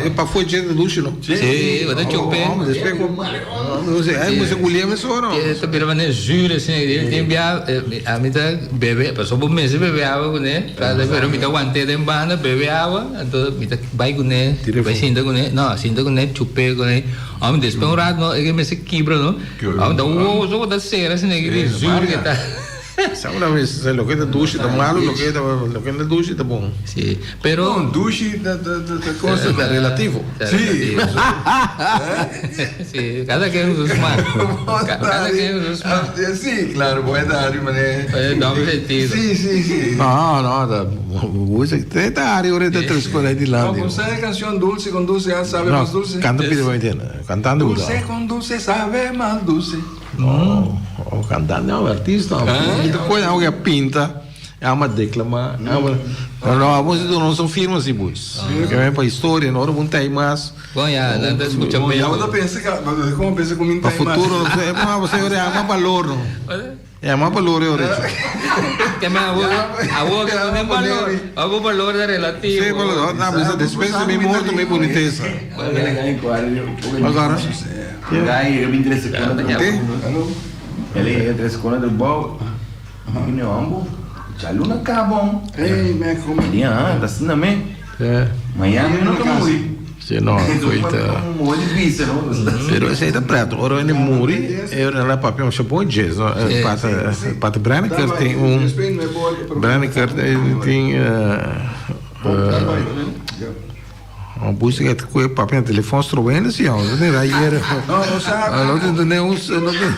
e pa fue dje de dushi no. Sí, bo ta chupe. Hombre, despues cu ay bo se gulia mesora. E ta bira manera zuur asina. Tin bia ami ta bebe, pasobra bo mester bebe awa cune, pero mi ta want'e den banda bebe awa, anto mi ta bay cune, bay sinta cune, no, sinta cune, chupe cune. Hombre, despues un rato no, e mester kibra no. Hombre, ta wowo so bo ta cera asina, di zuur ke ta. Sa una vez, sa loke ta dushi ta malu, loke ta loke no ta dushi ta bon. Sí, pero. No, dushi ta ta ta cosa. Ta relativo. Sí. Sí, cada quien su smaak. Cada quien su smaak. Sí, claro, bo ta hari manera. Doble sentido. Sí, sí, sí. No, no, ta bo ta ta hari ora ta tres por ahí dilanti. No, bo sa e canción dulce con dulce ya sabe mas dulce. Canta pidi pa mi tende. Cantando bo ta. Dulce con dulce sabe mas dulce. No, o cantante o artista. Mi ta koe algo a pinta, ama declama, ama. No, no, abo si no son firma si boys. Que ven pa historia, no ora un tai mas. Bon ya, nan ta escucha Bon, ya bo ta pensa ka, como pensa ku mi Pa tai mas. futuro, no, bo se ora ama valor no. Ama valor e ora. Ke men abo, abo ke no tin valor. Abo valor ta relativo. Sí, valor, no, bisa despues de mi morto mi boniteza. Agora. Guy yega bin trese kona trabou. El a yega trese kona trabou. Mi no ambo. Djaluna kabon. Mi ah, ta asina me. Mañana mi no ta muri. Si no, koita. Pero esei ta preto. Ora hende muri, e ora nan a papia masha bon dje. Pater, Pater Brenneker tin un, Brenneker tin Un busi ke ku e papia na telefon strobende si no tin ayer. No tin ne un no tin.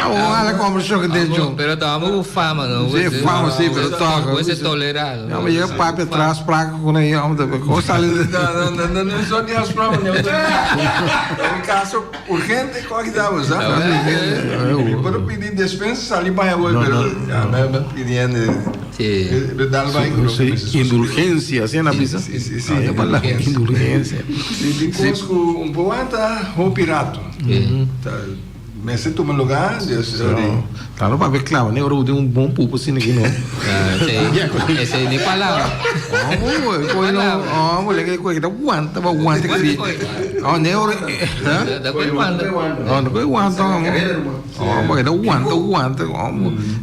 Un ala conversacion ke den jong. Pero ta amo ku fama no. Si fama si pero toch. Bo se tolera. No me llega papia atrás placa ku na yom ta ko sali. No no no no so ni as prama no. Un caso urgente ko aki ta bo sa. Mi por pidi despensa sali baña bo pero me pidiendo. Sí, indulgencia, así na bisa. Sí, sí, sí. Ah, palabra indulgencia. Sí, tin cos cu un por wanta hopi rato. Ta mester tuma lugar, Dios sorry. Claro, papia clava, ne ora bo tin un bon pupu asina aki no. Esei ni palabra. Oh, no, oh, bo leke koe ta wanta, bo wanta kri. Oh, ne ora, eh? Da koe wanta. Oh, da koe wanta. Oh, porque ta wanta, wanta. Oh,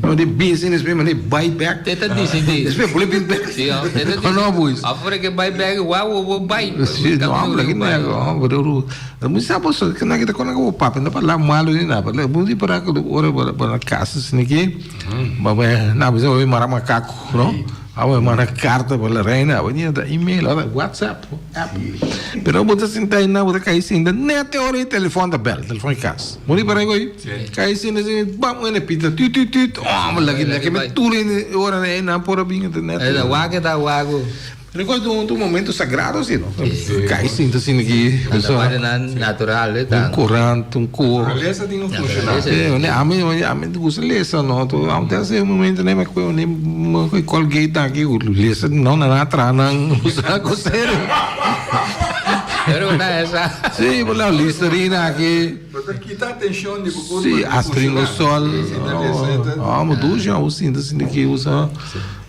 no de business mesmo, ne buy back. Te ta disidí. Después pone bin back. Sí, oh, te ta Oh, no, boys. Afore que buy back, wa wo wo buy. Sí, no, hombre, que nego, hombre, ru. Mu sa bo que na que ta kona ko papi, no parla malo ni nada. Parla, mu di para ko ora para para casa sini ki. Ba ba na bisa oi mara macaco, no? Awe manda carta pa la reina, awe ni ta email, awe WhatsApp, app. Pero bo ta sinta ahí na, bo ta kai sinta, net e ora e telefon ta bel, telefon di cas. Bo riba rego ahí, kai sinta así, bam, un pita, tut, tut, tut, oh, mo laki, laki me tur e ora na nan por a bin ta net. E ta wak, ta wago. Recuerdo un un momento sagrado así, no? Kai sinta así aki. Ta parte nan natural, eh, Un corant, un cor. Lesa tin un funciona. Sí, ami ami gusta lesa, no? To aunque hace un momento ne me acuerdo ne me Colgate aki lesa no nan a traha nan usa algo serio. Pero ta esa. Sí, por la Listerine aki. Bo ta kita atencion di bo curpa. Sí, Astringosol. Oh, mo dushi, abo sinta sinta aki usa.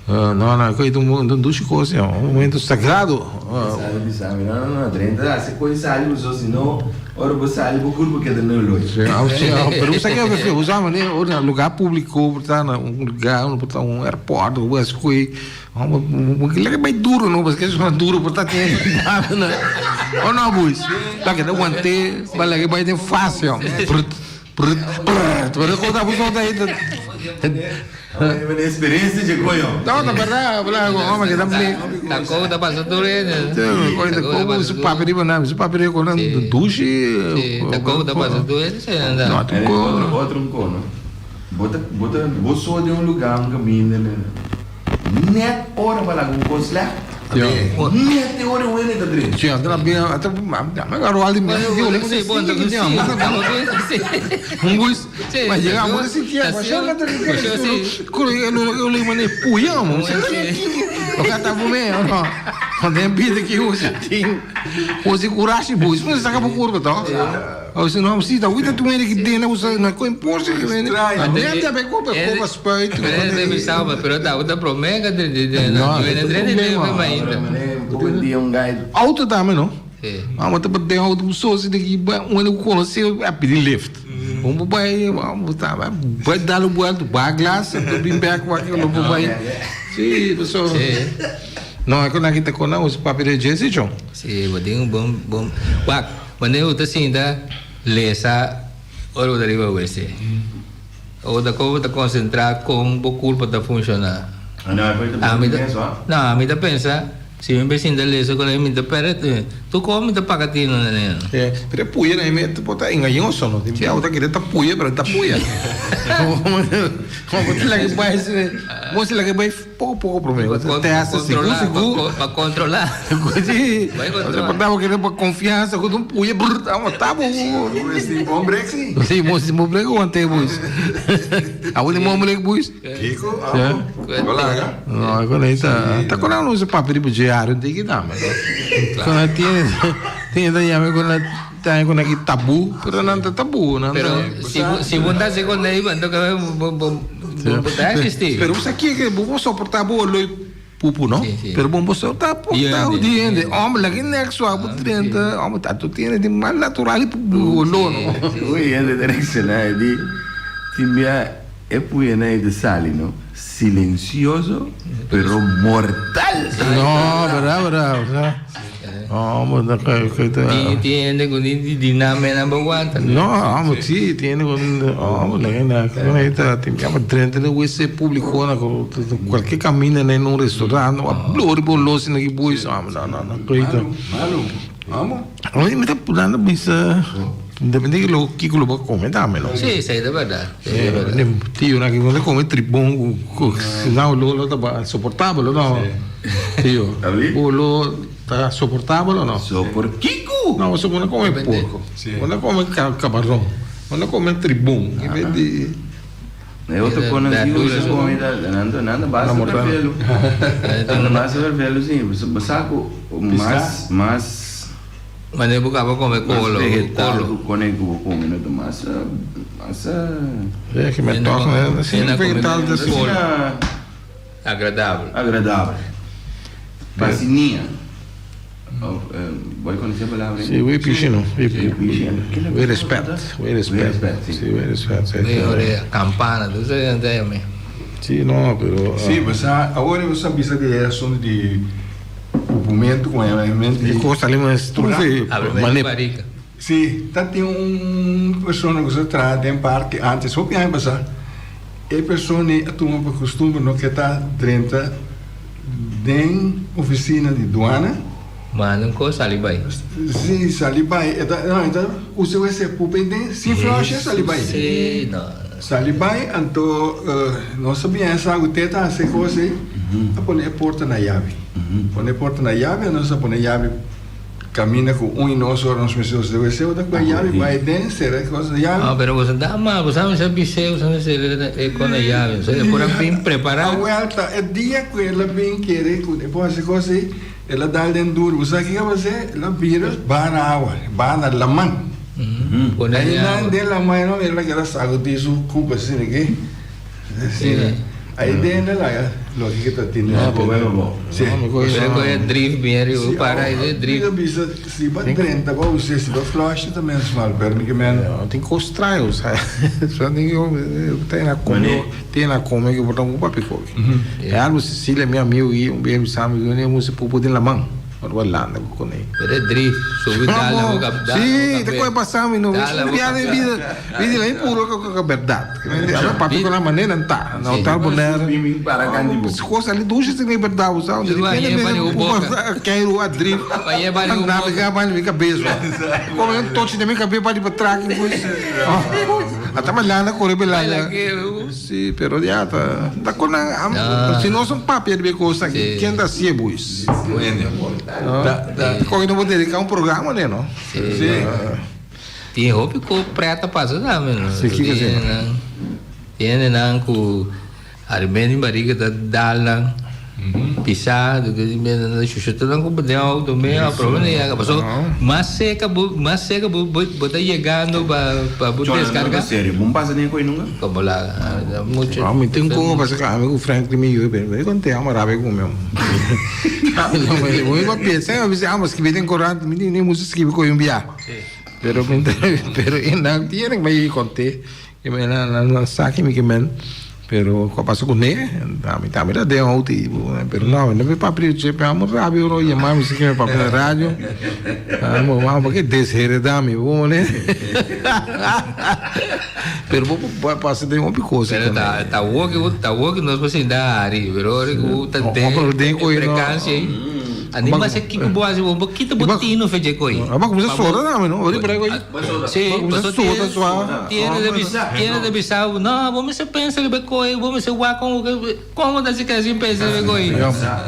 No, no, e ta un dushi kos, un momento sagrado. Sali bisa mi, no, no, no, drenta hasi kos i sali bo so, si no ora bo sali bo kurpa keda na olor. Sí, pero bo sa ke bo sa manera ora na lugar públiko bo ta na un lugar bo ta un airport bo hasi kos bo kila ke bai duro no paske esnan duro por ta tin o no boys ta keda wante ba laga bai den fásil. Pero cosa puso ta ahí. Experiencia de coño. No, ta verdad, bla, hombre, que también. Ta ko ta pasa tur hende. Como su papi riba na, su papi riba con douche. Sí, ta ko ta pasa tur hende, sí, anda. No, ta ko. Otro, otro un ko, no. Bo ta, bo ta, bo so den un lugar, un caminda, net ora pa laga un kos slecht. Net e ora un hende ta drenta. Sí, anta bien, anta agarró al de Sí, bon, sí, sí. Un guis, ma llega a sentir, ma yo no te Culo yo le mandé puya, mo. O cara tá bom, no. Quando é bida que eu senti, o se coragem, boys, mas saca por curva, tá? O se não, se tá, uita tu ele que tem, não usa, não com impulso que vem. Nem até bem com com spuit. Pero de bisaba, pero ta uta promega de de de No, no de de de problema. ainda. Un dia un guy. Auto também, não? Sí. Ah, mas tem auto só se daqui, um ele conheceu, a pedir lift. Vamos vai, vamos tá, vai dar o vuelto, vai glass, tu bem back, vai que eu vou vai. Sí, pessoal. Sí. No, é que na kita kona os papel de Jesse John. Sí, bo tin un bon bon. Wak, wanneer u ta sinta lesa ora bo ta riba wc. O ta kon bo ta konsentrá kon bo kurpa ta funshoná. Ah, no, e Ah, mi ta, pensa, ah. no, mi ta pensa, si mi be sinta lesa kon mi ta perde, tur kon mi ta paga tino na neno. Eh, pero puya na me pota engañoso no. Tin bia ota kere ta puya, pero ta puya. Como te la que vai, mo se la que vai poco poco prome. Te hace seguro seguro. Pa controlar. Sí. Vai O sea, controlar. portava que por confiança, com um puya, brr, tamo, tamo. Esse bom break, sim. Sí, mo mo break aguantei, boys. A última mo break, boys. Kiko, Ja. Olá, No, agora aí tá. Tá com não usa papel de diário, tem que dar, mas. Quando tem tem da yame quando tá com aqui tabu, pero não tá tabu, não. Pero si si bo ta con ahí, anto que bo bo bo ta existir. Pero você aqui que vou suportar bo loi pupu, não? Sí, sí. Pero bom você tá Yende. tá o diende. Homem, lá que nexo, a 30, homem, tá tu tiene de mais natural o lo, no. Uy, hende ta reacciona di tin bia e puya na e ta sali no silencioso pero mortal. No, verdad, verdad, verdad. Homem, da que que tá. Tin tin hende ku ni diname nan bo wanta. No, vamos, sí, tiene con. Vamos, la gente, con esta, tiene que drenta de WC público, na, con cualquier camino en un restaurante, a blor, bolo, sin que boys, vamos, no, no, no, coito. Malo, vamos. A mí me está pulando, mis, depende de lo que lo voy a comer, dámelo. Sí, sí, de verdad. Sí, de verdad. Tío, na que cuando come tripón, no, lo, lo, está soportable, no. Tío, lo, está soportable o no? So por Kiko. No, você não come Depende. porco. Sí. Você não come camarão. Você não come tribum. Em vez de. É outro É, coisa assim, verdura, você come nada, nada basta Na mortana. vermelho. Nada basta vermelho, sim. Você saco mais mais Mas eu buscava comer mais colo, vegetal colo. com que vou comer, né? Mais mais É que me Eu não toca, come- né? Assim, eu não come vegetal desse. colo. Agradável. agradável. Vacininha. Vou conhecer a palavra? Sim, o piche não. O O respeito. O respeito. Sim, Sim, o respeito. Meio orelha, campana, tu sei onde é mesmo. Sim, não, pero. Sim, você agora você precisa de assunto de documento com ela, E costa ali, mas tu vê. Abre Mané. barica. Sim, tá tem um pessoa que você traz em parque antes, só pian passar. E pessoa nem a turma por costume não que tá dentro den oficina de aduana. Mano, um coisa ali vai. Sim, sali vai, então, não, então, usa esse pupa den, sim, flash sali vai. Sim, não. Sali vai, então, não sabia essa água teta, essa coisa aí, a pôr a porta na chave. Põe a porta na chave, nós põe a chave camina com um e nós ora nos meus deve ser outra com a chave vai dentro, será que coisa da chave. Ah, pero você dá mal, você não sabe se você não sabe com a chave, você por bem A preparado. volta é dia que ela bem querer, que depois essa coisa aí, ela dá dentro duro. Você que vai fazer? Ela vira, vai na água, vai na lama. Com a Aí na chave. de lama, não, ela quer saco de su culpa assim, né? Assim, né? Aí dentro ela, Loke ke ta tin na bo. Si. Pero ku e drift bien riba para e drift. Mi ta bisa si bo drenta bo us'e si bo flush ta mes mal pero mi ke men. Tin kos straño sa tin na come tin na come ku bo ta un papi koki. E algo Cecilia mi amigo i un bia bisa mi ku e pupu den laman. Ora bo landa ku kuné. Pero e drift subi dal na bo kap dal na bo Si ta koe pasa mi no bia den bida bida la puro ku berdat. Aba papia ku nan manera nan ta na hotel Bonaire. Kos ali dushi si mi berdat bo sa. Di repente mi keiru a drift a nabega banda mi kabes. Komo un tochi den mi kabes bati pa trak. Ata mi landa kore belanda. Si pero ya ta ta ku nan si nos no papia riba e kos aki ken ta hasié boys. Koke no por dedica un programa ne no. Si. Tin hopi ku pret a pasa tambe no. Si kiko si. Tin hendenan ku ariba di barriga ta dal nan pisa shushuta nan ku den auto me a proba nan yaga paso mas cerca bo mas cerca bo bo ta yegando pa pa bo descarga. Chona no ta serio bo pasa den koe nunca? Como la mucho. Mi tin ku pasa ku ami ku Franklin mi yu pero mi konte amo rabia ku mi. Mi pa pensa mi bisa amo skibi den korant mi ni musu skibi koe un bia. Pero pero e nan tiene ku mi konte. Ke men nan nan sa ke mi ke men, pero ku a pasa kuné, ami tambe ta den outo i pero no, mi no por papia di dje, pero amo rabia ora yama mi si ke mi papia na radio, amo mama por ke desheredá mi bo mane, pero bo por pasa den hopi kos. Pero ta ta awor ke ta awor ke nos por sinta hari, pero ora ku ta den e frekansia ei. Ani mas e kiko bo hasi bo bo kita bo tino fe dje koi. Aba kuminsa soda tambe no? Ora por koi. Si, paso tiene de bisa tiene de bisa no bo mester pensa riba e koi bo mester wak kon kon bo ta hasi keda sin pensa riba e koi.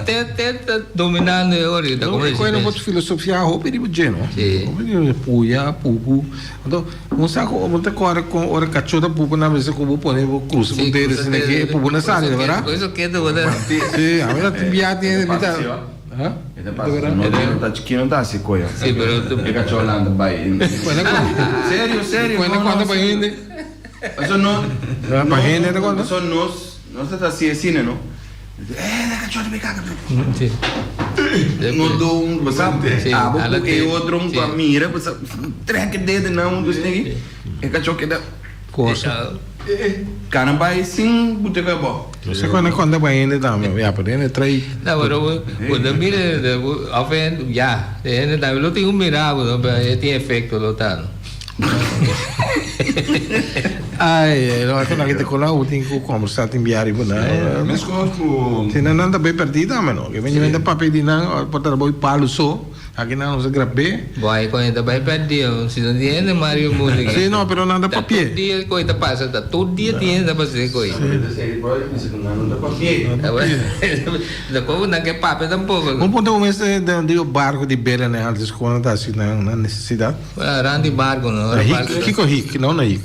Te te ta dominando e orita komo di si. Koi no por filosofia hopi riba dje no. Hopi riba puya pupu anto un sa ku bo ta kore kon ora kacho ta pupu nan mester ku bo pone bo krusa bo dedo asina ke e pupu na sali verdad? Si ami ta bia tin mi ta. E ta pasa no no ta chikino ta hasi koya. Si pero tu E kacho nan ta bai. Serio serio no no pa hende. Paso no pa hende ta konta. Paso nos nos ta hasi asina no. Eh e kacho ta bai kaka. Si. No do un bo sa abo ku e otro un ku a mira bo sa trek e dedo nan un dos e kacho keda. Cosa. Cana bay sin buta cu abo. No sé cuando cuando pa hende tambe ya pero hende trae. No pero bo ta mira of ya hende tambe lo tin un mira bo no pero e tin efecto lo ta no. Ay lo aki nan ta cola bo tin cu combersa tin bia riba nan. Mescos cu. Si nan nan ta bay perdi tambe no. Ke men ta papia di nan por ta bay palo so. Aki nan nos a grab'é. Bo ai con e ta bai perdi oh. Si no tin hende Mario musica. Si no, pero nan ta papié. Ta tur dia cu e ta pasa, ta tur dia tin hende ta pasa e coi. Tampoco nan ke papia tampoco. Un punto como este di e barco di bela na antes cu nan ta haci nan necesidad. Rand di barco no. Na hik, kico hik? No na hik.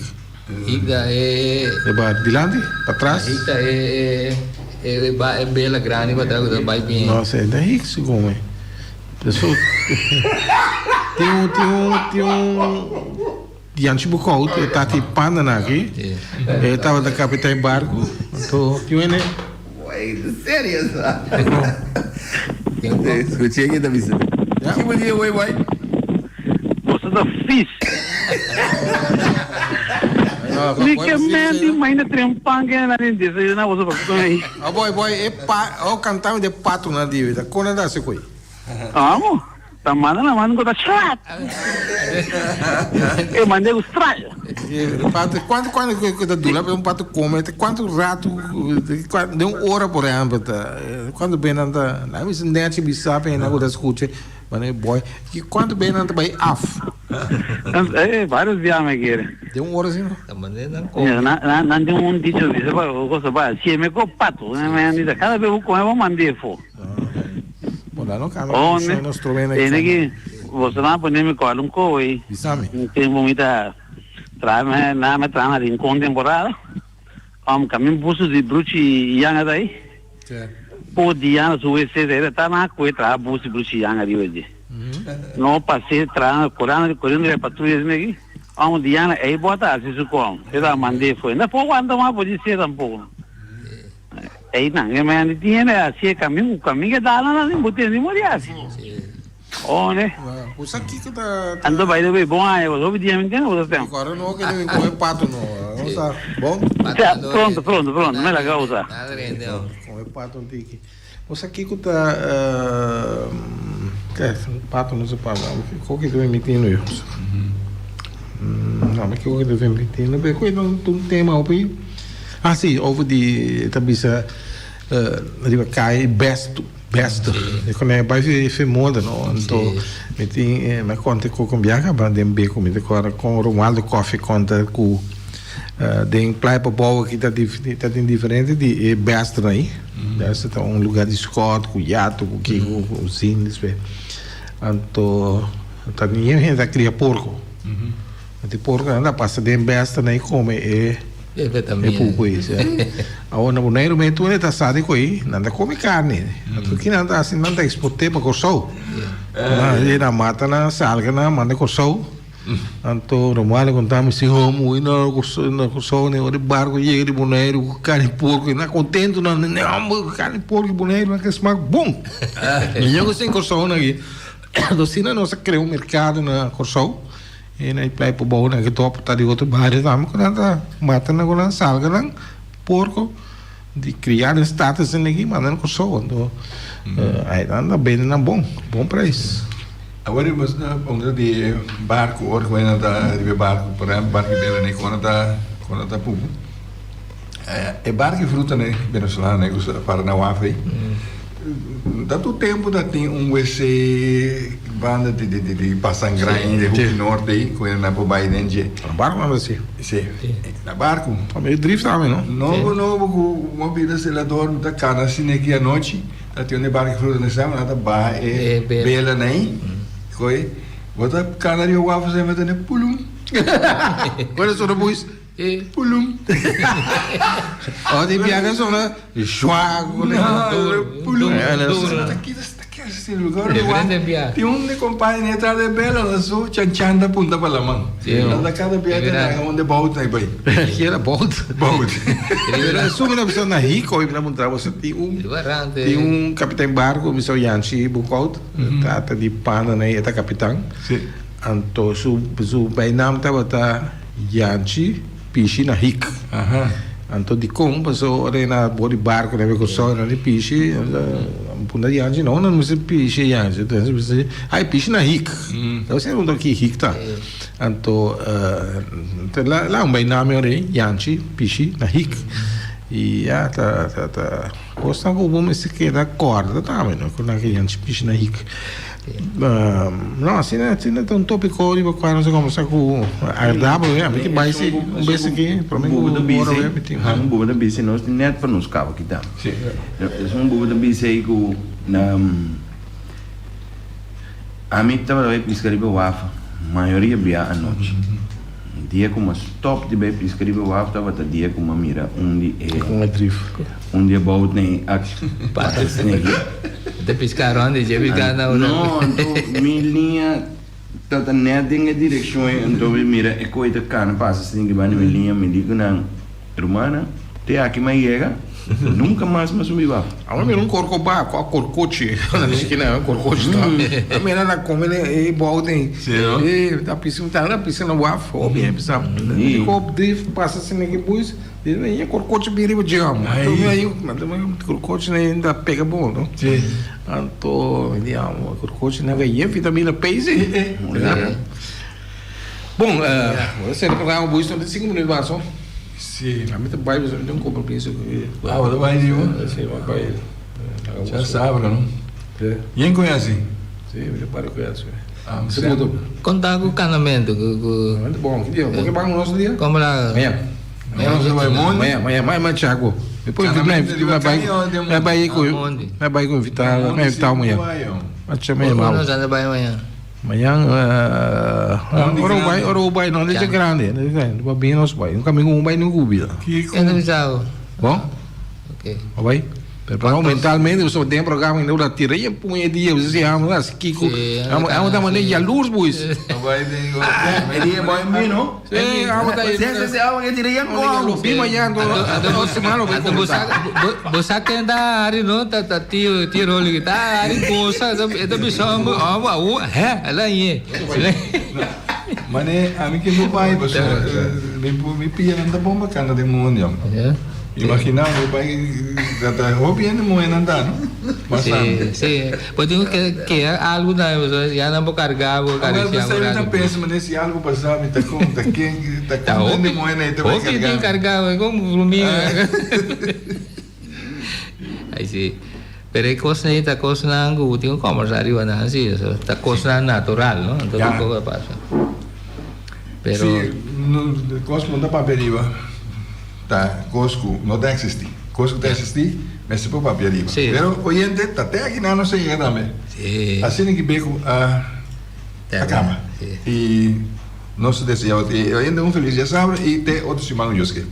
Hik ta e. E bar dilanti, patras. Hik ta e e e bela grandi patras cu ta bai bien. No se, ta hik segun mi. Eso tin un tin un tin un Janchi Boekhout e tati pandanan aki e tabata kapitán barco anto tin un hende. Wait, serio sa? Escuché ke ta bisa. Ki bo di wey boy? Boso ta fis. Mi ke menti mainda trempan ke nan den desayuná boso pa con ei. Oh boy boy e pa oh cantame de pato na di ta con nan ta haci coi. Amo ta manda na manda cu ta strat. E manda cu stral. Pato cuanto cuanto cu ta dura pa un pato come cuanto rato de un ora por ehempel ta cuanto bes nan ta nan mi nechi bisa pa hende cu ta scucha. Mane boy, ki cuanto bey nan ta bay af? Eh, varios bia me kere. Den un ora asina? Ta mane nan come. Nan, nan, nan tin un dicho bisa pa cosa pa, si me ko pato, me han dicho, cada vez ku come bo mande fo. Bo nan no cambia Oh, ne, nos trove na Tiene ki, boso nan pone mi kola un koe. Bisami. Un tempo mi ta traha, me, na me traha na Rincon temporada. Om kamin busu di bruchi yanga ta ei. Po Diana su wc ta era ta na koe traha bus di bruchi yanga riba dje. No pas'é traha corando corriendo riba patruya asina aki. Om Diana ei bo a ta hasi su kom. E ta mand'é fo'i. No por wanta mas por di se tampoco. Einan e mañana di tin hende hasi e kamin ku kamin ke dal nan asin bo tende mori hasi. One. Bo sa kiko ta. Anto by the way bon aña bo hopi dia mi tende bo ta tem. Kore no ke debe kome pato no. No sa bon. Sa pronto pronto pronto me laga usa. Kome pato un tiki. Bo sa kiko ta pato no sa pato. Kiko ke debe miti no yo. No me kiko ke debe miti no pero ta un tema hopi. Ah si over di ta bisa riba kai best. Best. E con e bai fi fi moda no. Anto mi tin mi a conta cu con biaha caba den Beko mi ta corda con Romualdo Coffie conta cu den Playa Pabou aki ta ta tin diferente di e best nan ahi. Best ta un lugar di scot cu yato cu kico cu zin despues. Anto ta tin hende ta cria porco. Anto e porco nan ta pasa den best nan ahi come e. E pupu ei, si. Awor na Boneiru men tur e ta sa di koe, nan ta kome karni. Anto ki nan ta hasi? Nan ta eksport'é pa Kòrsou. Nan nan mata nan, salga nan, manda Kòrsou. Anto Romualdo konta mi si, ho mui na Kòrsou ne ora e barko yega di Boneiru ku karni porko, nan kontentu nan, nan karni porko di Boneiru nan ke smak bon. Mi ña ku sin Kòrsou nan aki. Anto asina nos a krea un merkado na Kòrsou. E na e playa Pabou nan ke top ta di otro bario tambe ku nan ta mata nan ku nan salga nan porko di kria den status den aki manda nan Kòrsou anto ai nan ta bende nan bon bon prijs. Awor e nos ta puntra di e barku ora ku nan ta riba e barku por ehempel barku di bela ne ku nan ta ku nan ta pupu e barku di fruta ne venezolano ne ku sa para na waf ei. Ta tur tempu ta tin un wc banda di di di Pasangrain di hoek noord ei ku nan por bai den dje. Na barku nan ta si. Si, na barku. Ta medio drift tambe no? Nobo nobo ku bo bira selador mi ta kana asina aki anochi ta tin un barku fruta na sama nan ta baha e bela nan ei koe bo ta kana riba waf asina bo ta tende pulum. Bueno so no buis. Pulum. Oh, di biaga sona zwa Pulum. Tin un de compañe ne tra de bela na su chan chan ta punta pa laman. Na cada bia ta laga un de bout na bai. Kiera bout. Bout. Pero su mi na na hiko mi na muntra bo tin un tin un kapiten barco mi sa Yanchi Boekhout tata di pana na e ta kapitan. Anto su su bijnaam tabata Yanchi pishi na hik. Anto dikon? Paso ora e na bor di barko na Kòrsou e na di pishi, punda Yanchi no, nan mester pishi Yanchi. Entonces mester ai pishi na hik. Entonces e pregunta ki hik ta. Anto la un bai nami ora ei Yanchi pishi na hik. I ya ta ta ta kosnan ku bo mester keda kòrda tambe no ku nan ke Yanchi pishi na hik. No, asina asina ta un tópiko riba kua nos a kombersá ku agradabel, ya. Mi tin bai si un bes aki, promé ku ora web mi tin. Un bubu ta bisa, nos tin nèt pa nos kaba kita. Esun bubu ta bisa ei ku ami tabata bai piska riba waf mayoria bia anochi. Dia ku mi a stòp di bai piska riba waf tabata dia ku mi a mira un di e un di e boutnan ei a pasa snegi. Te piska rond di dje piska na ora. No, anto mi liña tabata nèt den e direkshon ei, anto mi mira e koi ta kana pasa snegi banda mi liña, mi di ku nan, Rumannan, te aki mi a yega, nunka mas mi a subi waf. Awor mira un korkobá ku a korkochi, na skina korkochi ta. A mira na kome e bout ei. E ta pisa, ta na pisa na waf, hopi hende pisa. Di kop drift pasa snegi buis. E korkochi bin riba dje amo. Korkochi nan ta pega bo no. Anto mi di amo korkochi nan yen vitamina P si. Bon, bo ta sera programa bo no tin sinku minuut mas no. Si. Ami ta bai pasobra mi tin un compromiso. Ah, bo ta bai di bo? Si, mi bai. Ya sabra no. Yen koe asi? Si, mi ta bai koe asi. Kon ta ku kanamentu ku. Bon, ki dia? Bo ke ban nos dia? Komo la. Mañana. Mañana nos ta bai mondi. Mañana, mañana, mañana mañana chaco. Mi por invita, mi bai, mi bai ku, mi bai ku invita, mi invita mañana. Macha mi yama. Nos anda bai mañana. Mañana, ora bo bai, ora bo bai, no, dje grande, dje grande. Bo bin nos bai. Un kamingo un bai ni un gubida. Kiko? Ken ta bisa bo? Bon? Ok. Bo bai? Pero mentalmente bo den programa ainda bo ta tira e puña dia bo si amo hasi kiko amo amo ta mane yalurs boys. E dia boy mi no. Si amo ta Si si si amo ke tira yan ko amo. Bi mañana to semana lo Anto bo sa bo sa ken ta ari no ta ta tio tio Rolly ta ari gosa e ta bisa amo amo awo he ala ye. Mane ami ke bo bai pasobra mi mi pia nan ta bon bacana den mundo. Imagina bo bai ta ta hopi hende muhe nan ta no. Si si bo tin ku kea algu tambe pasobra ya nan por karga bo karisia bo rato. Ta pensa mane si algu pasa mi ta kon ta ken ta kon hende muhe nan ta bai karga. Hopi tin karga bo kon ruminga. Ai si. Pero e kosnan ei ta kosnan ku bo tin ku kòmbersá riba nan si. Ta kosnan natural, no? Anto tur kos a pasa. Pero. Si, kos ku no ta papia riba ta kos ku no ta eksistí. Kos ku ta eksistí mester por papia riba. Pero oyente ta te aki nan nos a yega tambe. Asina ki be ku a kaba. I nos ta deseá oyente un felis dia sabra i te otro siman ku Dios ke.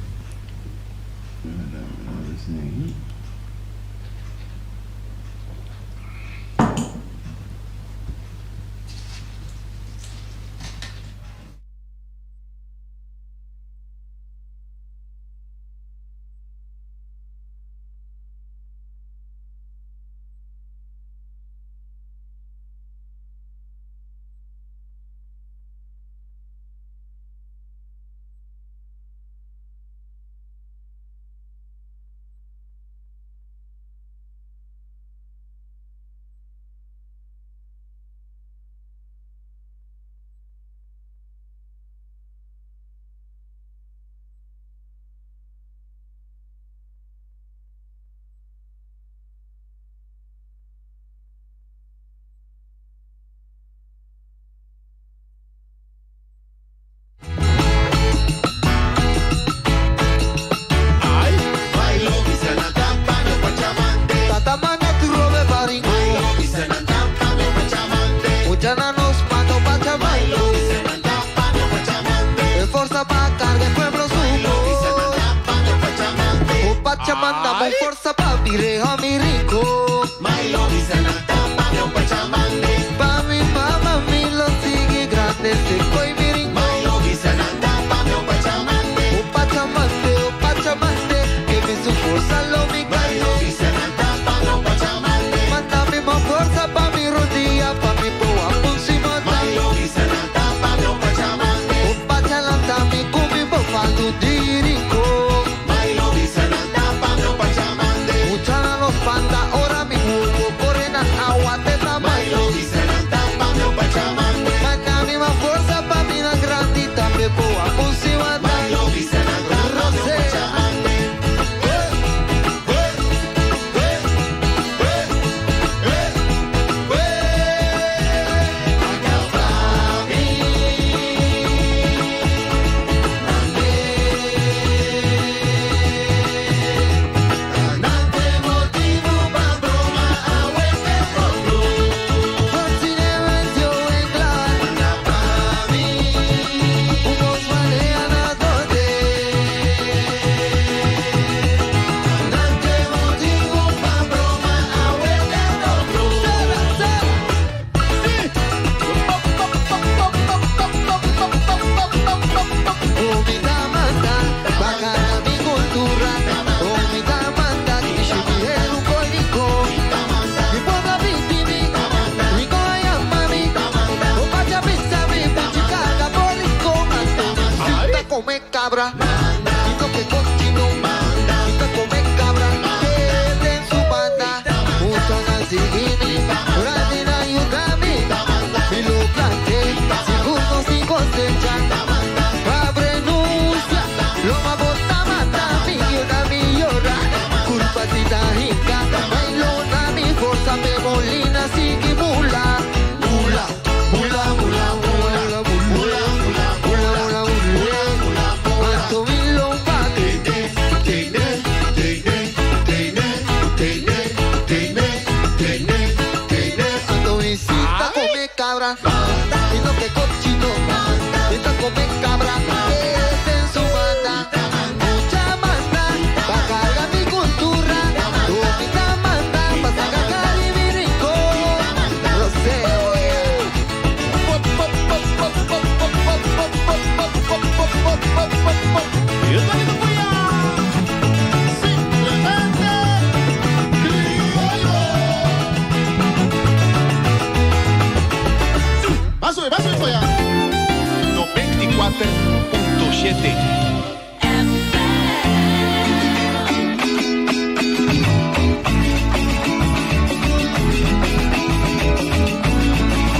Ban subi, ban subi for ya. 94.7.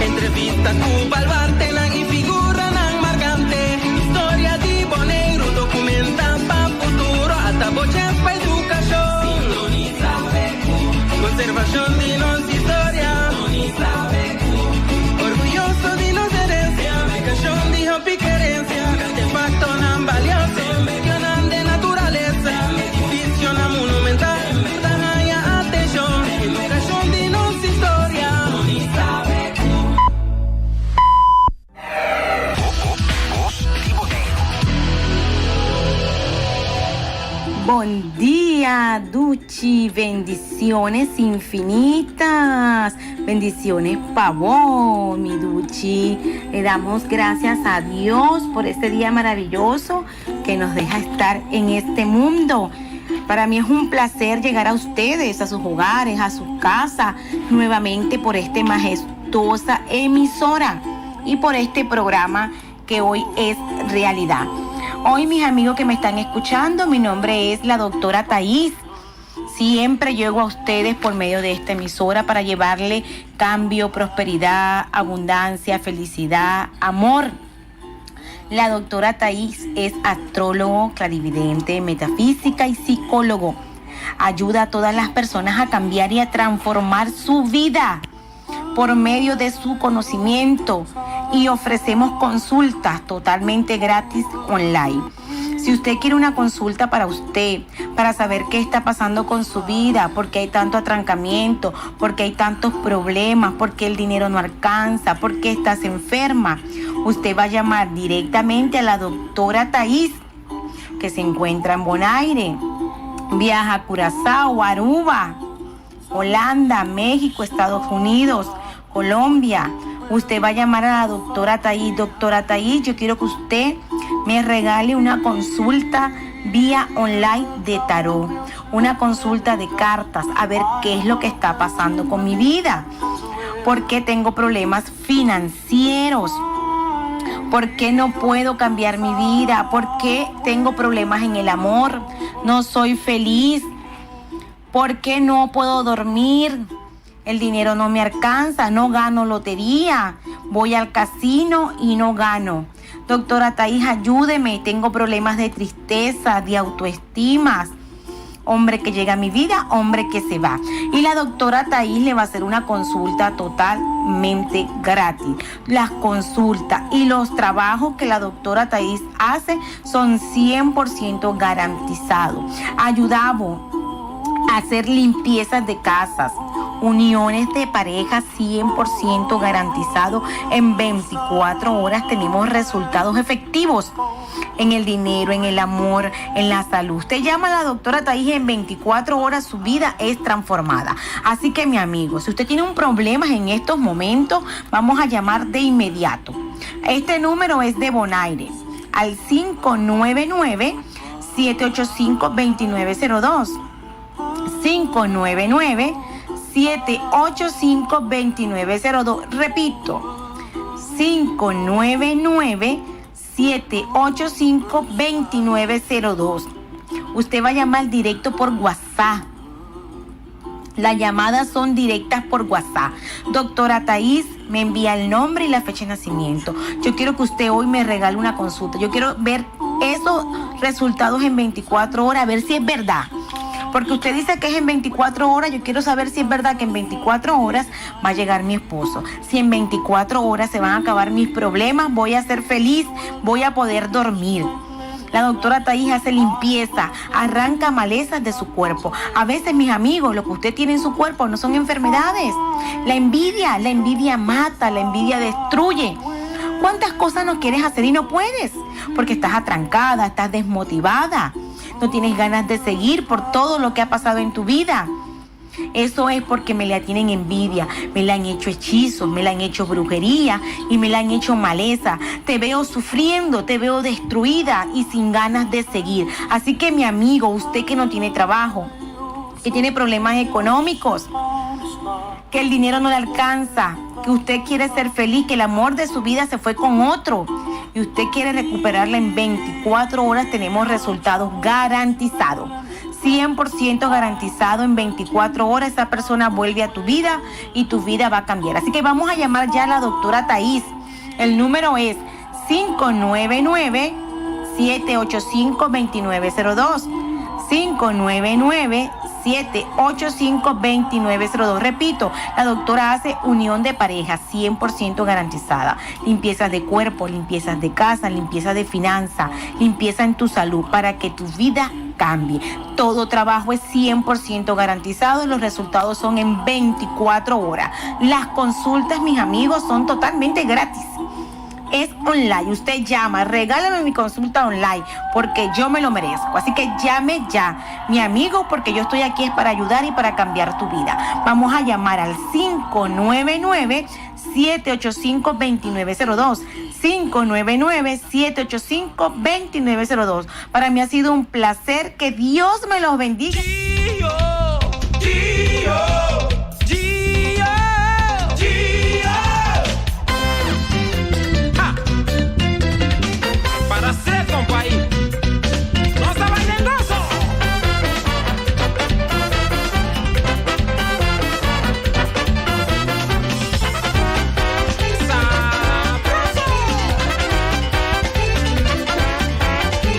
Entrevista ku baluartenan i figuranan markante. Historia di Boneiru dokumentá pa futuro. Ata bo chèns pa edukashon. Sintonisa BQ. Konservashon di nos historia. Sintonisa BQ. Orguyoso di nos herensia. Publikashon di hopi kerensia. Artefaktonan balioso. Medionan den naturalesa. Edifisionan monumental. Ta haña atenshon. Edukashon di nos historia. Bon dia duchi bendiciones infinitas bendiciones pa bo mi duchi le damos gracias a Dios por este dia maravilloso que nos deja estar en este mundo para mi es un placer llegar a ustedes a sus hogares a su casa nuevamente por este majestuosa emisora y por este programa que hoy es realidad. Hoy mis amigos que me están escuchando, mi nombre es la doctora Thais. Siempre llego a ustedes por medio de esta emisora para llevarle cambio, prosperidad, abundancia, felicidad, amor. La doctora Thais es astrólogo, clarividente, metafísica y psicólogo. Ayuda a todas las personas a cambiar y a transformar su vida por medio de su conocimiento y ofrecemos consultas totalmente gratis online. Si usted quiere una consulta para usted, para saber qué está pasando con su vida, por qué hay tanto atrancamiento, por qué hay tantos problemas, por qué el dinero no alcanza, por qué estás enferma, usted va a llamar directamente a la doctora Thais, que se encuentra en Bonaire. Viaja a Curazao, Aruba, Holanda, México, Estados Unidos, Colombia. Usted va a llamar a la doctora Thais. Doctora Thais, yo quiero que usted me regale una consulta vía online de tarot, una consulta de cartas, a ver qué es lo que está pasando con mi vida. ¿Por qué tengo problemas financieros? ¿Por qué no puedo cambiar mi vida? ¿Por qué tengo problemas en el amor? No soy feliz. ¿Por qué no puedo dormir? El dinero no me alcanza, no gano lotería. Voy al casino y no gano. Doctora Thais, ayúdeme. Tengo problemas de tristeza, de autoestima. Hombre que llega a mi vida, hombre que se va. Y la doctora Thais le va a hacer una consulta totalmente gratis. Las consultas y los trabajos que la doctora Thais hace son 100% garantizados. Ayudamos a hacer limpiezas de casas, uniones de pareja 100% garantizado. En 24 horas tenemos resultados efectivos en el dinero, en el amor, en la salud. Usted llama a la doctora Thais y en 24 horas su vida es transformada. Así que mi amigo, si usted tiene un problema en estos momentos, vamos a llamar de inmediato. Este número es de Bonaire al 599 785 2902. 599 785 2902. Repito, 599 785 2902. Usted va a llamar directo por WhatsApp. Las llamadas son directas por WhatsApp. Doctora Thais me envía el nombre y la fecha de nacimiento. Yo quiero que usted hoy me regale una consulta. Yo quiero ver esos resultados en 24 horas, a ver si es verdad. Porque usted dice que es en 24 horas, yo quiero saber si es verdad que en 24 horas va a llegar mi esposo. Si en 24 horas se van a acabar mis problemas, voy a ser feliz, voy a poder dormir. La doctora Thais hace limpieza, arranca malezas de su cuerpo. A veces, mis amigos, lo que usted tiene en su cuerpo no son enfermedades. La envidia, la envidia mata, la envidia destruye. ¿Cuántas cosas no quieres hacer y no puedes? Porque estás atrancada, estás desmotivada, no tienes ganas de seguir por todo lo que ha pasado en tu vida. Eso es porque me la tienen envidia, me la han hecho hechizos, me la han hecho brujería y me la han hecho maleza. Te veo sufriendo, te veo destruida y sin ganas de seguir. Así que mi amigo, usted que no tiene trabajo, que tiene problemas económicos, que el dinero no le alcanza, que usted quiere ser feliz, que el amor de su vida se fue con otro y usted quiere recuperarla en 24 horas, tenemos resultados garantizados. 100% garantizado en 24 horas esa persona vuelve a tu vida y tu vida va a cambiar. Así que vamos a llamar ya a la doctora Thaís. El número es 599 785 2902. 599 785 2902. Repito, la doctora hace unión de pareja 100% garantizada. Limpieza de cuerpo, limpiezas de casa, limpieza de finanza, limpieza en tu salud para que tu vida cambie. Todo trabajo es 100% garantizado y los resultados son en 24 horas. Las consultas, mis amigos, son totalmente gratis es online. Usted llama, regálame mi consulta online porque yo me lo merezco. Así que llame ya, mi amigo, porque yo estoy aquí es para ayudar y para cambiar tu vida. Vamos a llamar al 599 785 2902. 599 785 2902. Para mí ha sido un placer. Que Dios me los bendiga. Para ser compa aí. Nos ta bai den goso. Sabroso.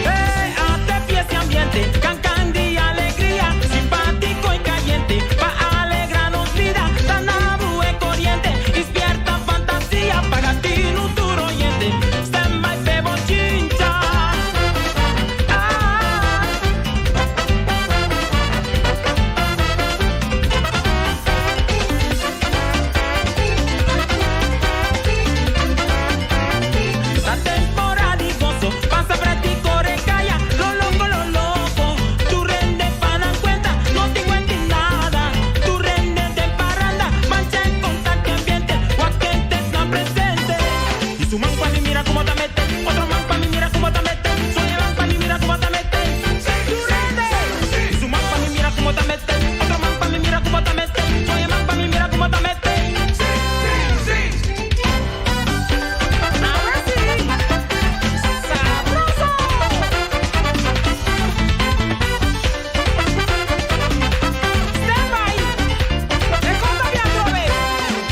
Hey, ata fiesta ambiente, can can di alegria, simpatico y caliente, pa alegra nos vida, ta na bo e coriente, despierta fantasia, paga tinu tur oyente, stand by p'e bochincha. Ah. Ta temporada di goso, pasa practico recaya, lo loco, lo loco, tur hende pa nan cuenta, no tin cuenta nada, tur hende den paranda, mancha en contacto ambiente, guaquentes na presente. Y su man pa mi mira como ta mete, otro man pa mi mira como ta mete, soy man pa mi mira como ta mete, tur hende. Y su man pa mi mira como ta mete, otro man pa mi mira como ta mete, soy man pa mi mira como ta mete. Sí, sí, sí. Ahora sí. Sabroso. Stand by. Te conta bien otra vez.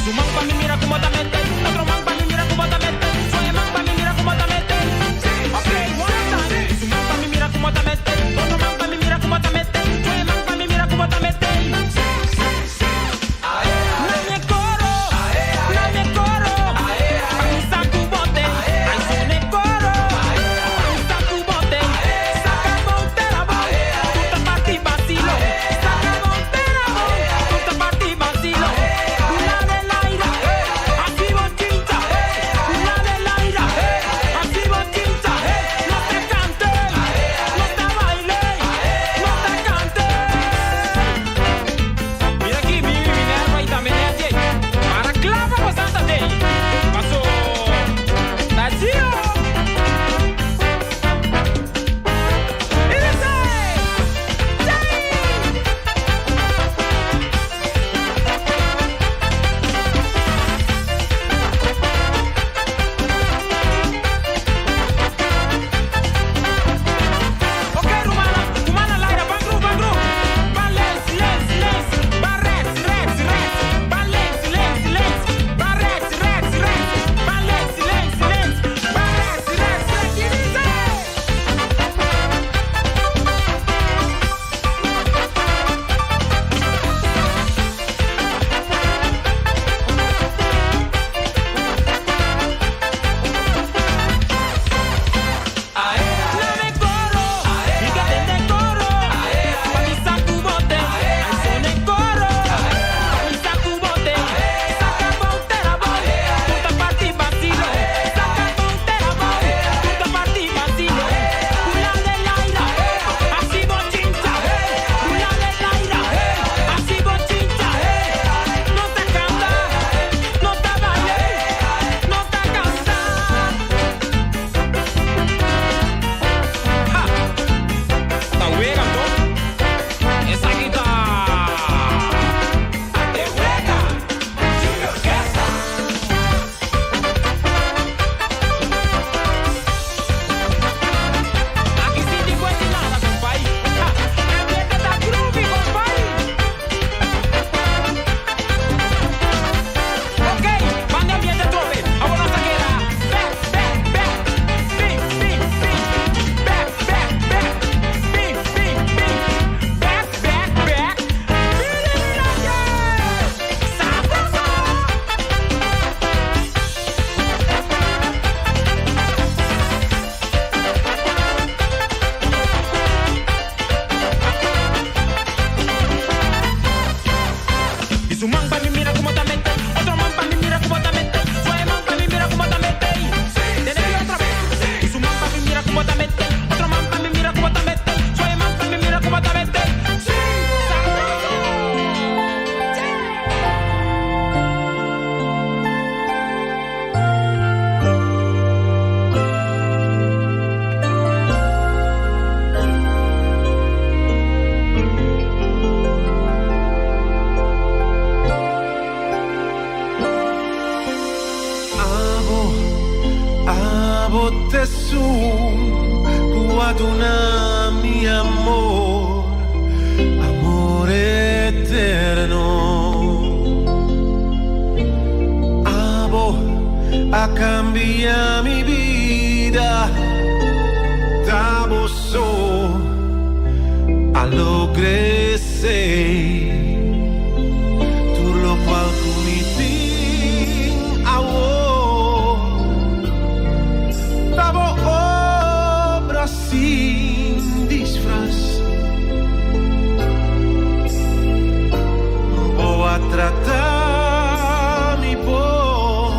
Su man pa mi mira como ta mete, otro man pa mi mira como ta mete, soy man pa mi mira como ta Abo t'esun ku a duna mi amor, amor eterno. Abo a kambia mi bida, ta bo so a logra esei. Tur lokual ku mi tin awor, ta bo obra sin disfras. Bo a trata mi bon,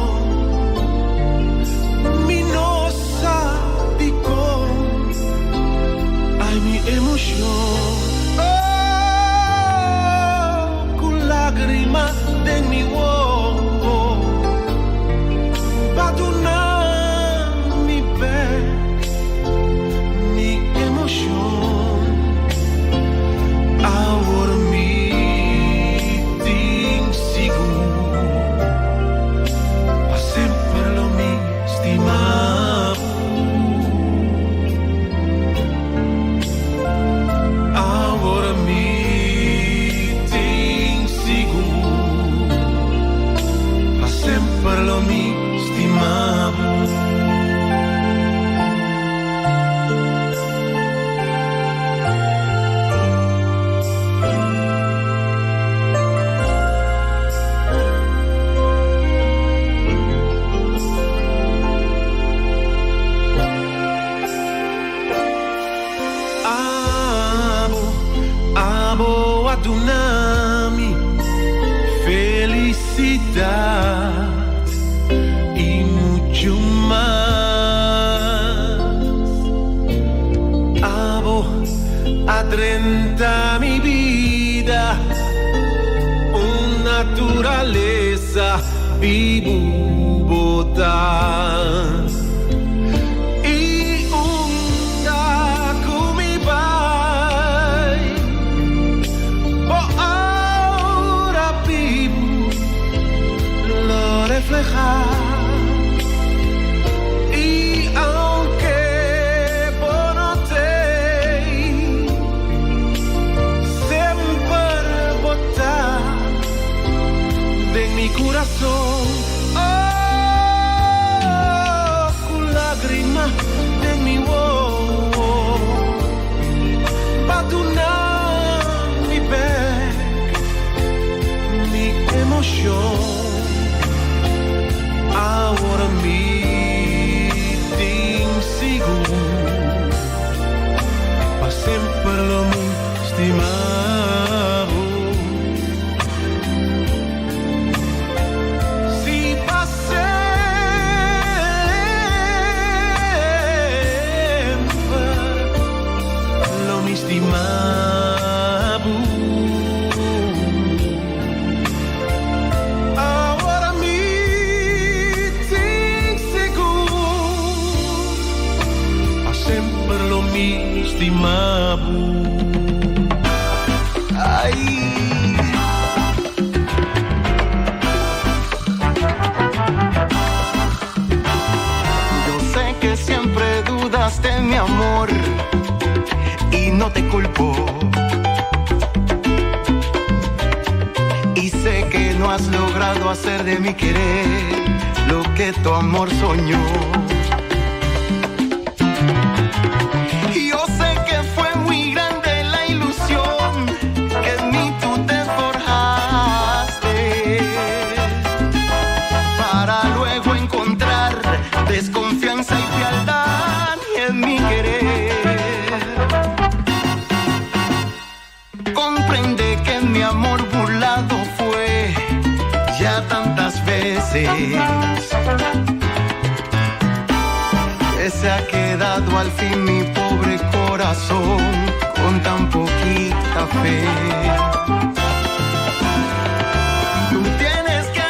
mi no sa dikon. Ai mi emoshon, oh, ku lágrima den mi wowo, b'a duna mi bèk mi emoshon. Awor mi tin sigur, pa semper lo mi stima bo. Awor mi tin sigur, pa semper lo mi stima bo. Abo, abo a duna mi felisidat i muchu mas. Abo a drenta mi bida un naturalesa bibu bo ta. I unda ku mi bai, bo aura bibu lo reflehá. I aunke bo no t'ei, semper bo ta den mi kurason. Oh, ku lágrima den mi wowo, b'a duna mi bèk mi emoshon. Awor mi tin sigur, pa semper lo mi stima bo. Si pa semper lo mi stima bo. Awor mi tin sigur, pa semper lo mi stima bo. Ai. Yo sé que siempre dudaste de mi amor y no te culpo. Y sé que no has logrado hacer de mi querer lo que tu amor soñó. Yo sé que fue muy grande la ilusión que en mí tú te forjaste para luego encontrar desconfianza y frialdad en mi querer. Comprende que mi amor burlado fue ya tantas veces que se ha quedado al fin mi pobre corazón con tan poquita fe.